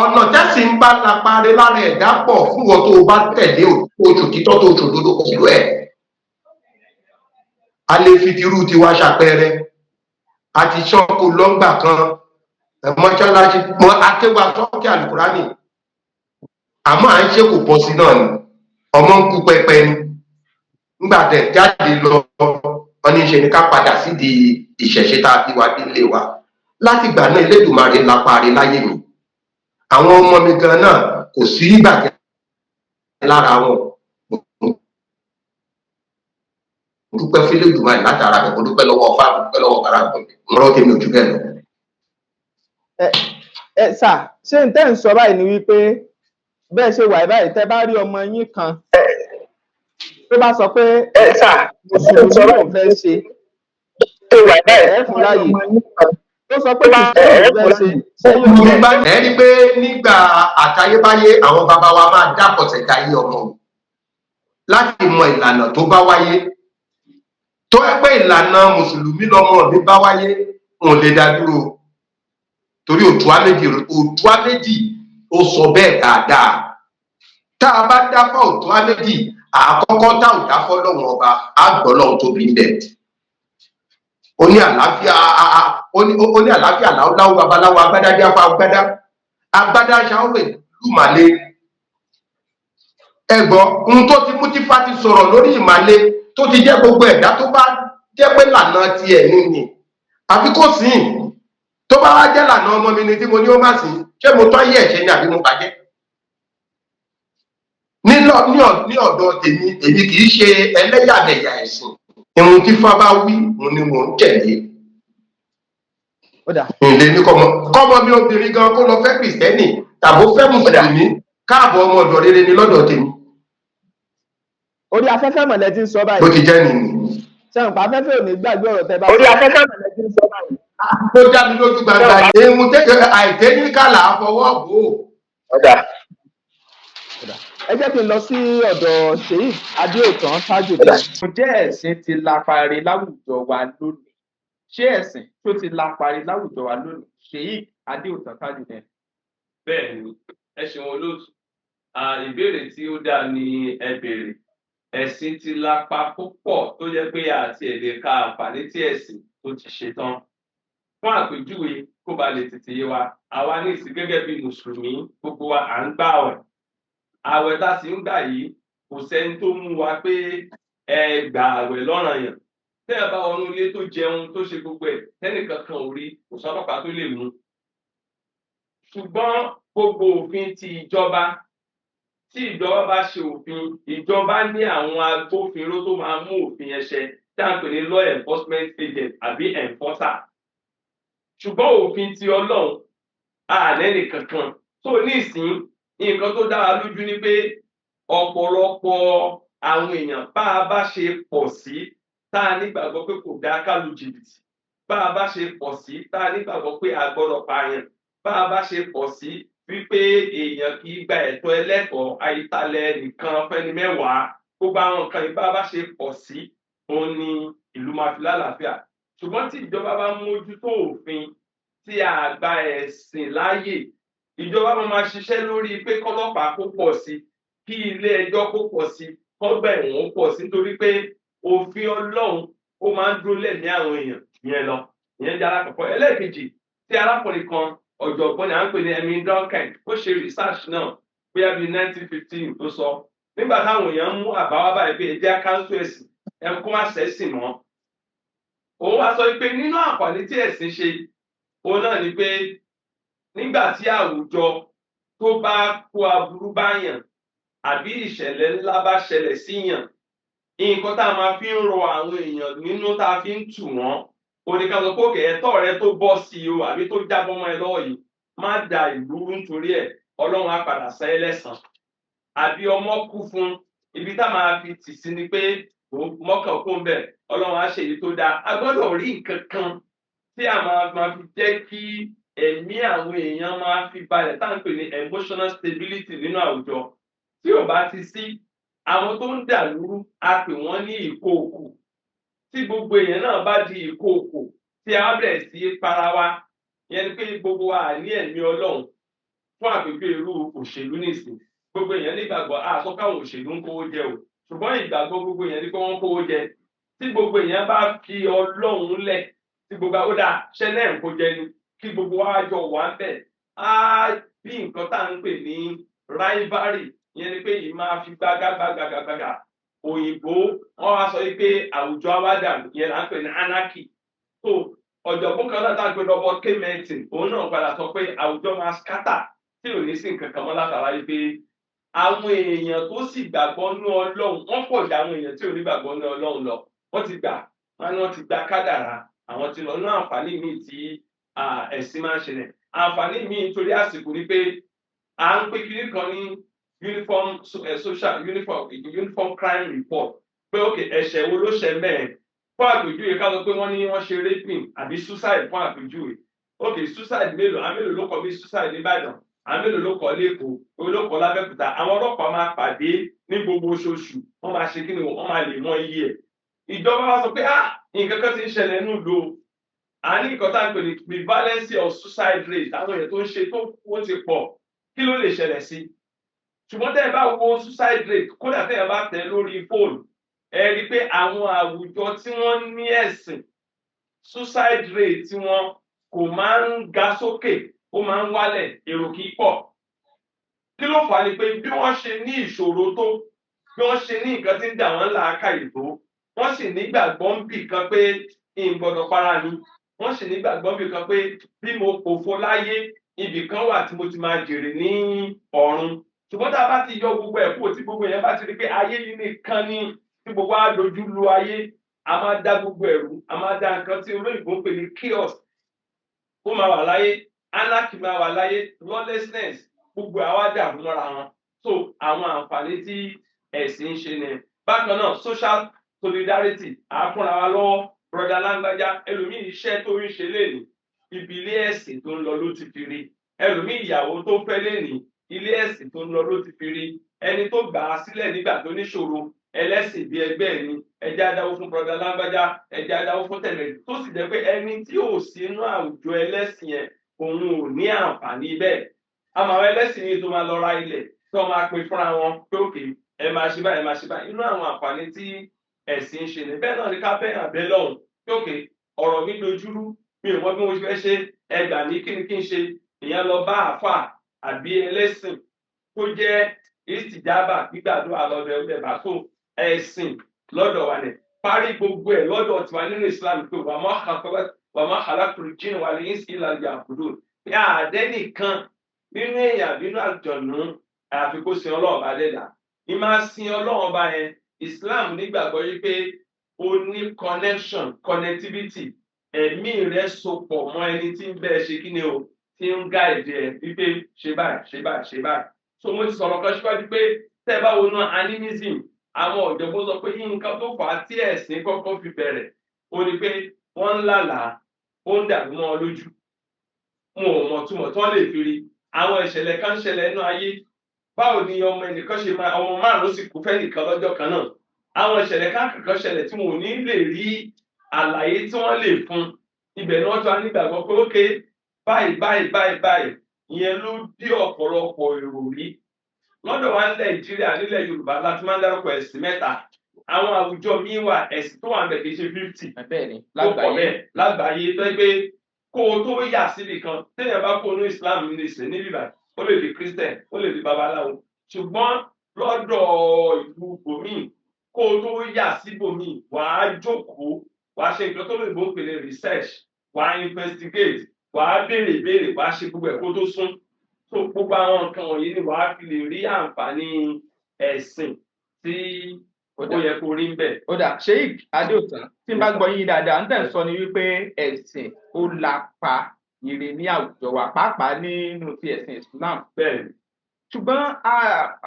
ọ̀nà tẹ́sí ń bá lapare lára ẹ̀dá pọ̀ fún wọn, tó o bá tẹ̀lé oṣù títọ́ tó ṣòdodo pẹ̀lú ẹ̀. A lè fi tirú tiwa ṣàpẹẹrẹ. Àti ṣọ́kò lọ́ngbà kan, mọ́ṣáláṣí mọ́ akéwà sọ́ọ̀kì àlùkùránì, àmọ́ à ń ṣe kò bọ́ sí náà ni, ọmọ ń kú pẹpẹ ni. Ńgbà tẹ̀ jáde lọ, wọn ní ṣe ni ká padà sídìí ìṣẹ̀ṣe tá a fi wá délé wa. Látìgbà náà, Elédùmarè lapare láyé mi. Àwọn ọmọ mi gan náà, kò sí ìbàjẹ́ lára wọn. Mo dúpẹ́ fún Elédùmarè látara rẹ̀. Mo dúpẹ́ lọ́wọ́ ọfà, mo dúpẹ́ lọ́wọ́ bàrà ọ̀rọ̀ tèmi ò jù bẹ́ẹ̀ lọ. Ẹ sà, ṣé n tẹ́ ń sọ báyìí ni wípé bẹ́ẹ̀ ṣe wà báyìí, tẹ́ bá rí ọmọ yín kan tó bá sọ pé Mùsùlùmí lòun fẹ́ ṣe, ẹ fún láàyè? Tó sọ pé Kìrìsìtẹ́nì ló fẹ́ ṣe, ṣé yóò Nígbà ẹ rí pé nígbà àtayébáyé, àwọn bàbá wa máa dápọ̀tẹ̀ dáyé ọmọ o láti mọ ìlànà tó bá wáyé. Tó ẹ pé ìlànà Mùsùlùmí lọmọ mi bá wáyé, n ò lè dá dúró, torí Òtúá Méjì, Òtúá Méjì ó sọ bẹ́ẹ̀ dáadáa. Tá a bá dáfá Òtúá Méjì àkọ́kọ́, tá ò dáfọ́ lọ́wọ́n ọba, á gbọ́ lọ́hùn tóbi ń bẹ̀. Ó ní àlàáfíà, ó ní àlàáfíà láwùláwù, babaláwo agbádá bí afa agbádá agbádá ṣàwọrẹ lùmàlẹ. Ẹgbọ́ ohun tó ti mú tí fa ti sọ̀rọ̀ lórí ìmàle, tó ti jẹ́ gbogbo ẹ̀dá tó bá jẹ́ pé lànà tiẹ̀ nìyí, àfi kò sìn. Tó bá wá jẹ́ lànà ọmọ mi ni tí mo ní ó má sìn, ṣé mo tọ́ yí ẹ̀ṣẹ̀ ni àbí mo bàjẹ́? Ní ọ̀dọ̀ tèmi, èmi kì í ṣe ẹlẹ́yàmẹ̀yà ẹ̀sìn. Ohun tí fá bá wí òun ni mò ń tẹ̀lé. Ó dà. Ǹlẹ ní kọ́mọ kọ́mọ mi obìnrin gan kó lọ fẹ́ Kìrìsìtẹ́nì tàbó fẹ́ Mùsùlùmí, káàbọ̀, ọmọ ọ̀dọ̀ rere ni lọ́dọ̀ tèmi. Orí afẹ́fẹ́ mọ̀lẹ́ ti ń sọ Bó báyìí. ti jẹ́ nìyí. Ṣé àwọn afẹ́fẹ́ ò ní gbàgbé ọ̀rọ̀ tẹ́ bá Orí sọ? afẹ́fẹ́ náà lẹ ti ń sọ báyìí. Tó dá mi lójú gbangba, ehun tẹ́kẹ̀ àìtẹ́níkàlà fọwọ́ bò ó. Ó dáa. Ẹ jẹ́ kí n lọ sí ọ̀dọ̀ Sheik Adéòtán Tajudeen. Ǹjẹ́ ẹ̀sìn ti lapare láwùjọ wa lónìí? Ṣé ẹ̀sìn tó ti lapare láwùjọ wa lónìí, Sheik Adéòtán Tajudeen? Bẹ́ẹ̀ ni, ẹ ṣeun olóòtú. Ìbéèrè tí ó dáa ni ẹ béèrè. Ẹ̀sìn ti lapa púpọ̀ tó jẹ́ pé àti èdè ka àǹfààní tí ẹ̀sìn tó ti ṣe tán. Fún àpèjúwe, kó ba lè tètè yé wa, àwa ní ìsìn gẹ́gẹ́ bí mùsùlùmí, gbogbo wa à ń gbà àwẹ̀. Àwẹ̀ tá a sì ń gbà yìí, kò sẹ́ni tó mú wa pé ẹ gbà àwẹ̀ lọ́ranyàn. Tẹ́yàn bá wọnú ilé tó jẹun, tó ṣe gbogbo ẹ̀, tẹ́nìkan kan ò rí, kò sọ́lọ́pàá tó lè mú. Ṣùgbọ́n gbogbo òfin ti ìjọba, tí ìjọba bá ṣe òfin, ìjọba ní àwọn agbófinró tó máa mú òfin yẹn ṣẹ, tí à ń pè ní law enforcement agent àbí enforcer. Ṣùgbọ́n òfin ti Ọlọ́run, àlẹ́ kankan tó ní ìsín. Nǹkan tó dára lójú ni pé ọ̀pọ̀lọpọ̀ àwọn èèyàn, bá a bá ṣe pọ̀ sí tá a nígbàgbọ́ pé kò dáa ká lu jìbìtì, bá a bá ṣe pọ̀ sí tá a nígbàgbọ́ pé a gbọ́dọ̀ pààyàn, bá a bá ṣe pọ̀ sí wípé èèyàn kì í gba ẹ̀tọ́ ẹlẹ́tọ̀ọ́, àyítalẹ̀ nìkan fẹ́ni mẹ́wàá, gbogbo àwọn nǹkan yìí, bá a bá ṣe pọ̀ sí, òun ni ìlú máa fi lálàáfíà. Ṣùgbọ́n tí ìjọba bá mójútó òfin, tí a gba ẹ̀sìn láàyè, ìjọba máa ṣiṣẹ́ lórí pé kọ́lọ́pàá kó pọ̀ sí, kí ilé ẹjọ́ kó pọ̀ sí, kọ́gbà ẹ̀wọ̀n ó pọ̀ sí, nítorí pé òfin Ọlọ́run ó máa ń dúró lẹ́mìí àwọn èèyàn yẹn lọ. Ìyẹn jẹ́ alákọ̀ọ́kọ́. Ẹlẹ́ẹ̀kejì, tí arákùnrin kan, ọ̀jọ̀gbọ́n ni, à ń pè ní Emile Durkheim, ó ṣe research náà bóyá bíi 1915 tó sọ, nígbà táwọn èèyàn ń mú àbá wá báyìí pé ẹ jẹ́ cancel ẹ̀sìn, ẹ kó má ṣẹ̀sìn mọ́, òun wá sọ pé nínú àǹfààní tí ẹ̀sìn ṣe, òun náà ni pé nígbà tí àwùjọ tó bá kó aburú báyàn àbí ìṣẹ̀lẹ̀ ńlá bá ṣẹlẹ̀ síyàn, nǹkan tá a máa fi ń rọ àwọn èèyàn nínú, tá a fi ń tù wọ́n, oníkan sọ pé òkè, ẹ̀tọ́ rẹ tó bọ́ sí i o àbí tó jábọ́ mọ́ ẹ lọ́wọ́ yìí, má da ìlú rú nítorí ẹ̀, Ọlọ́run á padà san ẹ́ lẹ́san. Àbí ọmọ kú fún, ibi tá a máa fi tì sí ni pé mọ́kàn kún bẹ́ẹ̀, Ọlọ́run á ṣe èyí tó dáa. A gbọ́dọ̀ rí nǹkan kan tí a máa fi jẹ́ kí ẹ̀mí àwọn èèyàn máa fi balẹ̀, tá à ń pè ní emotional stability nínú àwùjọ. Tí ò bá ti sí, àwọn tó ń dà lúrú, a pè wọ́n ní ìkookò. Tí gbogbo èèyàn náà bá di ìkookò, tí a bẹ̀rẹ̀ sí í para wa, ìyẹn ni pé gbogbo wa ní ẹ̀mí Ọlọ́run. Fún àpèjúwe, irú òṣèlú nìsín, gbogbo èèyàn nígbàgbọ́, a sọ káwọn òṣèlú ń kówó jẹ o, ṣùgbọ́n ìgbàgbọ́ gbogbo èèyàn ní pé wọ́n ń kówó jẹ. Tí gbogbo èèyàn bá fi Ọlọ́run lẹ̀, tí gbogbo ó dà ṣẹlẹ̀ ń kó jẹ ni, kí gbogbo wa jọ wà ń bẹ̀, á bí nǹkan tá à ń pè ní rivalry. Ìyẹn ni pé yìí máa fi gbágágbágágbágá. Òyìnbó wọn wá sọ pé àwùjọ awádà, ìyẹn là ń pè ní anarchy. So ọ̀jọ̀gbọ́n kan náà tá à ń pè Robert K. Merton, òun náà padà sọ pé àwùjọ máa scatter, tí ò ní sí nǹkan kan mọ́, látara yìí pé àwọn èèyàn tó sì gbàgbọ́ ní Ọlọ́run, wọ́n pọ̀ ju àwọn èèyàn tí ò ní gbàgbọ́ ní Ọlọ́run lọ. Wọ́n ti gbà wọ́n ní wọ́n ti gba kádàrá àwọn ti lọ. Ní àǹfààní míì tí ẹ̀sìn máa ń ṣẹlẹ̀, àǹfààní míì nítorí àsìkò ni pé à ń pè kiri kan ní uniform social uniform crime report, pé ok, ẹ̀ṣẹ̀ wo ló ṣẹ̀ mẹ́ẹ̀? Fún àpèjúwe, ká sọ pé wọ́n ní wọ́n ṣe raping àbí suicide. Fún àpèjúwe, ok, suicide mélòó, àwọn mélòó ló commit suicide nìbàdàn, àwọn mélòó ló kọ lẹ́kọ̀ọ́, èwo ló kọ lábẹ́òkúta? Àwọn ọlọ́pàá máa pàdé ní gbogbo oṣooṣù, wọ́n máa ṣe kí ni, wọ́n máa lè mọ iye ẹ̀. Ìjọba wa sọ pé ah, nǹkan kan ti ń ṣẹlẹ̀ nínú ìlú o, à ní nǹkan tá à ń pè ní prevalence of suicide rate, àwọn èèyàn tó ń ṣe tó ó ti pọ̀, kí ló lè ṣẹlẹ̀ sí? Ṣùgbọ́n tẹ́ ẹ bá wo suicide rate, kódà tẹ́ ẹ bá tẹ̀ lórí fóònù, ẹ rí i pé àwọn àwùjọ tí wọ́n ní ẹ̀sìn, suicide rate tí wọ́n kò máa ń ga sókè, ó máa ń wálẹ̀, èrò kì í pọ̀. Kí ló fà á? Ni pé bí wọ́n ṣe ní ìṣòro tó, bí wọ́n ṣe ní nǹkan tí ń dà wọ́n làákàyè tó, wọ́n sì nígbàgbọ́ ń bì kan pé n gbọ́dọ̀ para mi, wọ́n sì nígbàgbọ́ ń bì kan pé bí mo pòfo láyé, ibì kan wà tí mo ti máa jèrè ní ọ̀run. Ṣùgbọ́n tá a bá ti yọ gbogbo ẹ̀ kúrò, tí gbogbo èèyàn bá ti rí pé ayé yìí nìkan ni, tí gbogbo á dojú lu ayé, a máa dá gbogbo ẹ̀rú, a máa dá nǹkan tí olóyìnbó ń pè ní chaos, ó máa wà láyé, anarchy máa wà láyé, lawlessness, gbogbo àwa dàrú mọ́ra wọn. So àwọn àǹfààní tí ẹ̀sìn ń ṣe ni. Bákan náà, social Solidarity, àákúnra wa lọ́wọ́. Brother lágbájá, ẹlòmíì iṣẹ́ tó ń ṣe lénìí, ibi ilé ẹ̀sìn tó ń lọ ló ti fi rí. Ẹlòmíì, ìyàwó tó fẹ́ lénìí, ilé ẹ̀sìn tó ń lọ ló ti fi rí. Ẹni tó gbà á sílẹ̀ nígbà tó níṣòro, ẹlẹ́sìn bí ẹgbẹ́ ẹ̀ ni. Ẹ jẹ́ á dáwó fún brother lágbájá, ẹ jẹ́ á dáwó fún tẹ̀lé, tó sì jẹ́ pé ẹni tí ò sí inú àwùjọ ẹlẹ́sìn yẹn, òun ò ní àǹfààní bẹ́ẹ̀. Àmọ́ àwọn ẹlẹ́sìn yìí tó máa lọ ra ilẹ̀, tó máa pín fúnra wọn pé okay, ẹ máa ṣe báyìí, ẹ máa ṣe báyìí. Inú àwọn àǹfààní tí ẹ̀sìn ń ṣe ní bẹ́ẹ̀ náà ni ká bẹ́ẹ̀ hàn bẹ́ẹ̀ lọ́hùn pé okay, ọ̀rọ̀ mi dojúrú, mi ò mọ bí mo ṣe fẹ́ ṣe, ẹ gbà mí, kí ni kí n ṣe? Ìyẹn lọ bá àáfà àbí ẹlẹ́sìn tó jẹ́ ìsìjábà, gbígbàdúrà lọ́dọ̀ ẹ̀ bá tó ẹ̀sìn lọ́dọ̀ wa ni parí gbogbo ẹ̀ lọ́dọ̀ tiwa nínú Islam pé وما خلقت الجن والإنس إلا ليعبدون, pé àdẹ́nìkan nínú èèyàn nínú àjọ̀nù àfi kó sin Ọlọ́run bá dẹ́dà. Ní máa sin Ọlọ́run bá yẹn, Islam nígbàgbọ́ yìí pé o ní connection, connectivity, ẹ̀mí rẹ̀ sopọ̀ mọ́ ẹni tí ń bẹ́ẹ̀ ṣe kí ni o, tí ń guide ẹ wípé ṣe báyìí, ṣe báyìí, ṣe báyìí. So mo ti sọ̀rọ̀ kan síwájú pé tẹ́ ẹ bá wo náà animism, àwọn ọ̀jọ̀gbọ́n sọ pé nǹkan tó fà á tí ẹ̀sìn kọ́kọ́ fi bẹ̀rẹ̀ ó ní pé wọ́n ń lálàá, ó ń dàrú mọ́ ọ lójú, wọn ò mọ̀ túmọ̀ tí wọ́n lè fi rí àwọn ìṣẹ̀lẹ̀ kan ń ṣẹlẹ̀ nínú ayé. Báwo ni ọmọ ẹnìkan ṣe máa, ọmọ márùn-ún sì kú fẹ́nìkan lọ́jọ́ kan náà? Àwọn ìṣẹ̀lẹ̀ kan ṣẹlẹ̀ tí wọn ò ní lè rí àlàyé tí wọ́n lè fún. Ibẹ̀ ni wọ́n tún á nígbàgbọ́ pé okay, báyìí báyìí báyìí báyìí. Ìyẹn ló dé ọ̀pọ̀lọpọ̀ ìròrí lọ́dọ̀ wa ní Nàìjíríà. Nílẹ̀ Yorùbá láti máa ń dárúkọ ẹ̀sìn mẹ́ta. Àwọn àwùjọ míín wà, ẹ̀sìn tó wà ń bẹ̀ kì í ṣe 50. Bẹ́ẹ̀ ni. Tó pọ̀. Lágbàáyé. Bẹ́ẹ̀ lágbàáyé, tó yẹ pé kó o tó yà síbi kan, téèyàn bá kó o ní Islam ní ìsìn níbí báyìí, ó lè di Christian, ó lè di babaláwo. Ṣùgbọ́n lọ́dọ̀ ìlú bòmíì, kó o tó yà síbòmíì, wàá jókòó, wàá ṣe nǹkan tó lè bó pèlè research, wàá investigate, wàá béèrè ìbéèrè, wàá ṣe gbogbo ẹ̀ kó tó sún. So gbogbo àwọn nǹkan wọ̀nyí ni wàá fi lè rí àǹfààní ẹ̀sìn tí Ó ó dà. yẹ kó rí ń bẹ̀. Ó dà, Sheik Adéòtán, tí n bá gbọ́ yín dáadáa, ń tẹ̀ ń sọ ni wípé ẹ̀sìn ó lapa ire ní àwùjọ wa, pàápàá nínú ti ẹ̀sìn Islam. Bẹ́ẹ̀ ni. Ṣùgbọ́n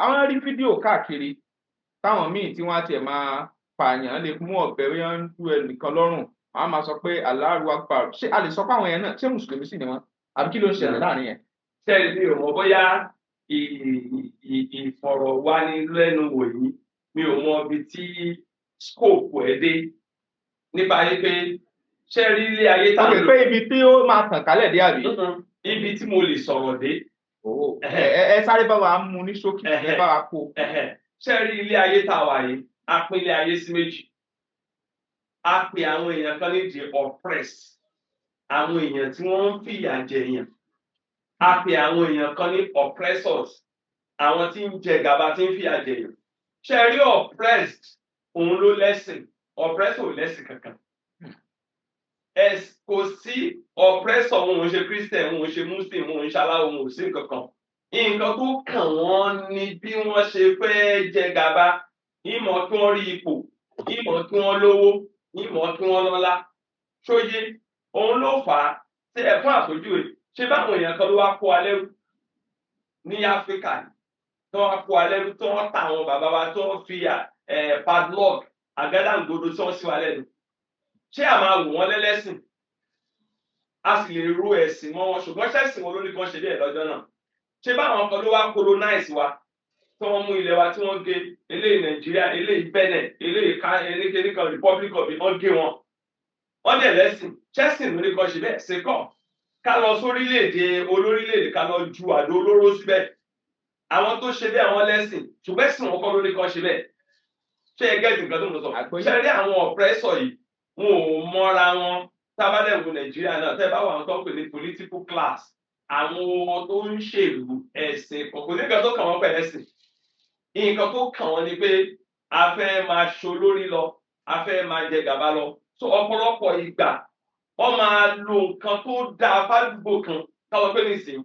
àwọn rí fídíò káàkiri táwọn míì tí wọ́n á tiẹ̀ máa pààyàn, lè mú ọ̀bẹ, wọ́n ń tú ẹnìkan lọ́rùn, wọ́n á máa sọ pé Allahu Akbar. Ṣé a lè sọ pé àwọn yẹn náà, ṣé mùsùlùmí sì ni wọ́n, àbí kí ló ń ṣẹlẹ̀ láàrin yẹn? Sẹ́ẹ̀rì, mi ò mọ̀ bóyá ìfọ̀rọ̀wánilẹ́nuwò yìí, mi ò mọ ibi tí scope ẹ̀ dé nípa yìí pé ṣé rí ilé ayé tá Ó à lè ń lò. pé ibi tí ó máa tàn kálẹ̀ dé, àbí? Ibi tí mo lè sọ̀rọ̀ dé. Ẹ sáré bá wa mú ní ṣókí, ẹ bá wa kó. Ṣé rí ilé ayé tá a wà yìí, a pín ilé ayé sí méjì. A pè àwọn èèyàn kan ní the oppressed, àwọn èèyàn tí wọ́n ń fìyà jẹ èèyàn. A pè àwọn èèyàn kan ní oppressors, àwọn tí ń jẹ gàba, tí ń fìyà jẹ èèyàn. Ṣé rí oppressed, òun ló lẹ́sìn. Oppressor ò lẹ́sìn kankan. Kò sí oppressor, òun ò ṣe Christian, òun ò ṣe Muslim, òun ò ṣe aláwọ̀, òun ò sí kankan. Nǹkan tó kàn wọ́n ni bí wọ́n ṣe fẹ́ jẹ gàba, ìmọ̀ kí wọ́n rí ipò, ìmọ̀ kí wọ́n lówó, ìmọ̀ kí wọ́n lọ́lá. Ṣóyé? Òun ló fà á tí ẹ fún àpèjúwe, ṣé báwọn èèyàn kan ló wá kó wa lẹ́rú ní Áfíríkà yìí, tí wọ́n kó wa lẹ́rú, tí wọ́n ta àwọn bàbá wa, tí wọ́n fi padlock, àgádágodo tí wọ́n sí wa lẹ́nu? Ṣé a máa wò wọ́n lẹ́lẹ́sìn? A sì lè ru ẹ̀sìn mọ́ wọn, ṣùgbọ́n ṣẹ̀sìn wọn ló ní kí wọ́n ṣe bẹ́ẹ̀ lọ́jọ́ náà? Ṣé báwọn kan ló wá colonize wa, tí wọ́n mú ilẹ̀ wa, tí wọ́n gé eléyìí Nàìjíríà, eléyìí Benin, eléyìí ká eléyìí kan Republic of, wọ́n gé wọn, wọ́n dẹ̀ lẹ́sìn. Ṣẹ́sìn ló ní kí wọ́n ṣe bẹ́ẹ̀? Ṣe kọ́ ká lọ sórílẹ̀-èdè olórílẹ̀-èdè, ká lọ ju àdó olóró síbẹ̀? Àwọn tó ṣe bẹ́ẹ̀, wọ́n lẹ́sìn, ṣùgbọ́n ẹ̀sìn wọn kọ́ ló ní kí wọ́n ṣe bẹ́ẹ̀. Ṣé ẹ get nǹkan tó ń sọ? Àgbọ́yé. Ṣe rí àwọn oppressor yìí, wọn ò mọ́ra wọn. Tábàdẹ̀ wo Nàìjíríà náà, tẹ́ bá wà, àwọn tó ń pè ní political class, àwọn tó ń ṣèlú, ẹ̀sìn kò ní nǹkan tó kàn wọ́n pẹ̀lú ẹ̀sìn. Nǹkan tó kàn wọ́n ni pé a fẹ́ máa ṣolórí lọ, a fẹ́ máa jẹ gàba lọ. So ọ̀pọ̀lọpọ̀ ìgbà, wọ́n máa lo nǹkan tó dáa fádùúgbò kan káwọn pé nísìnyí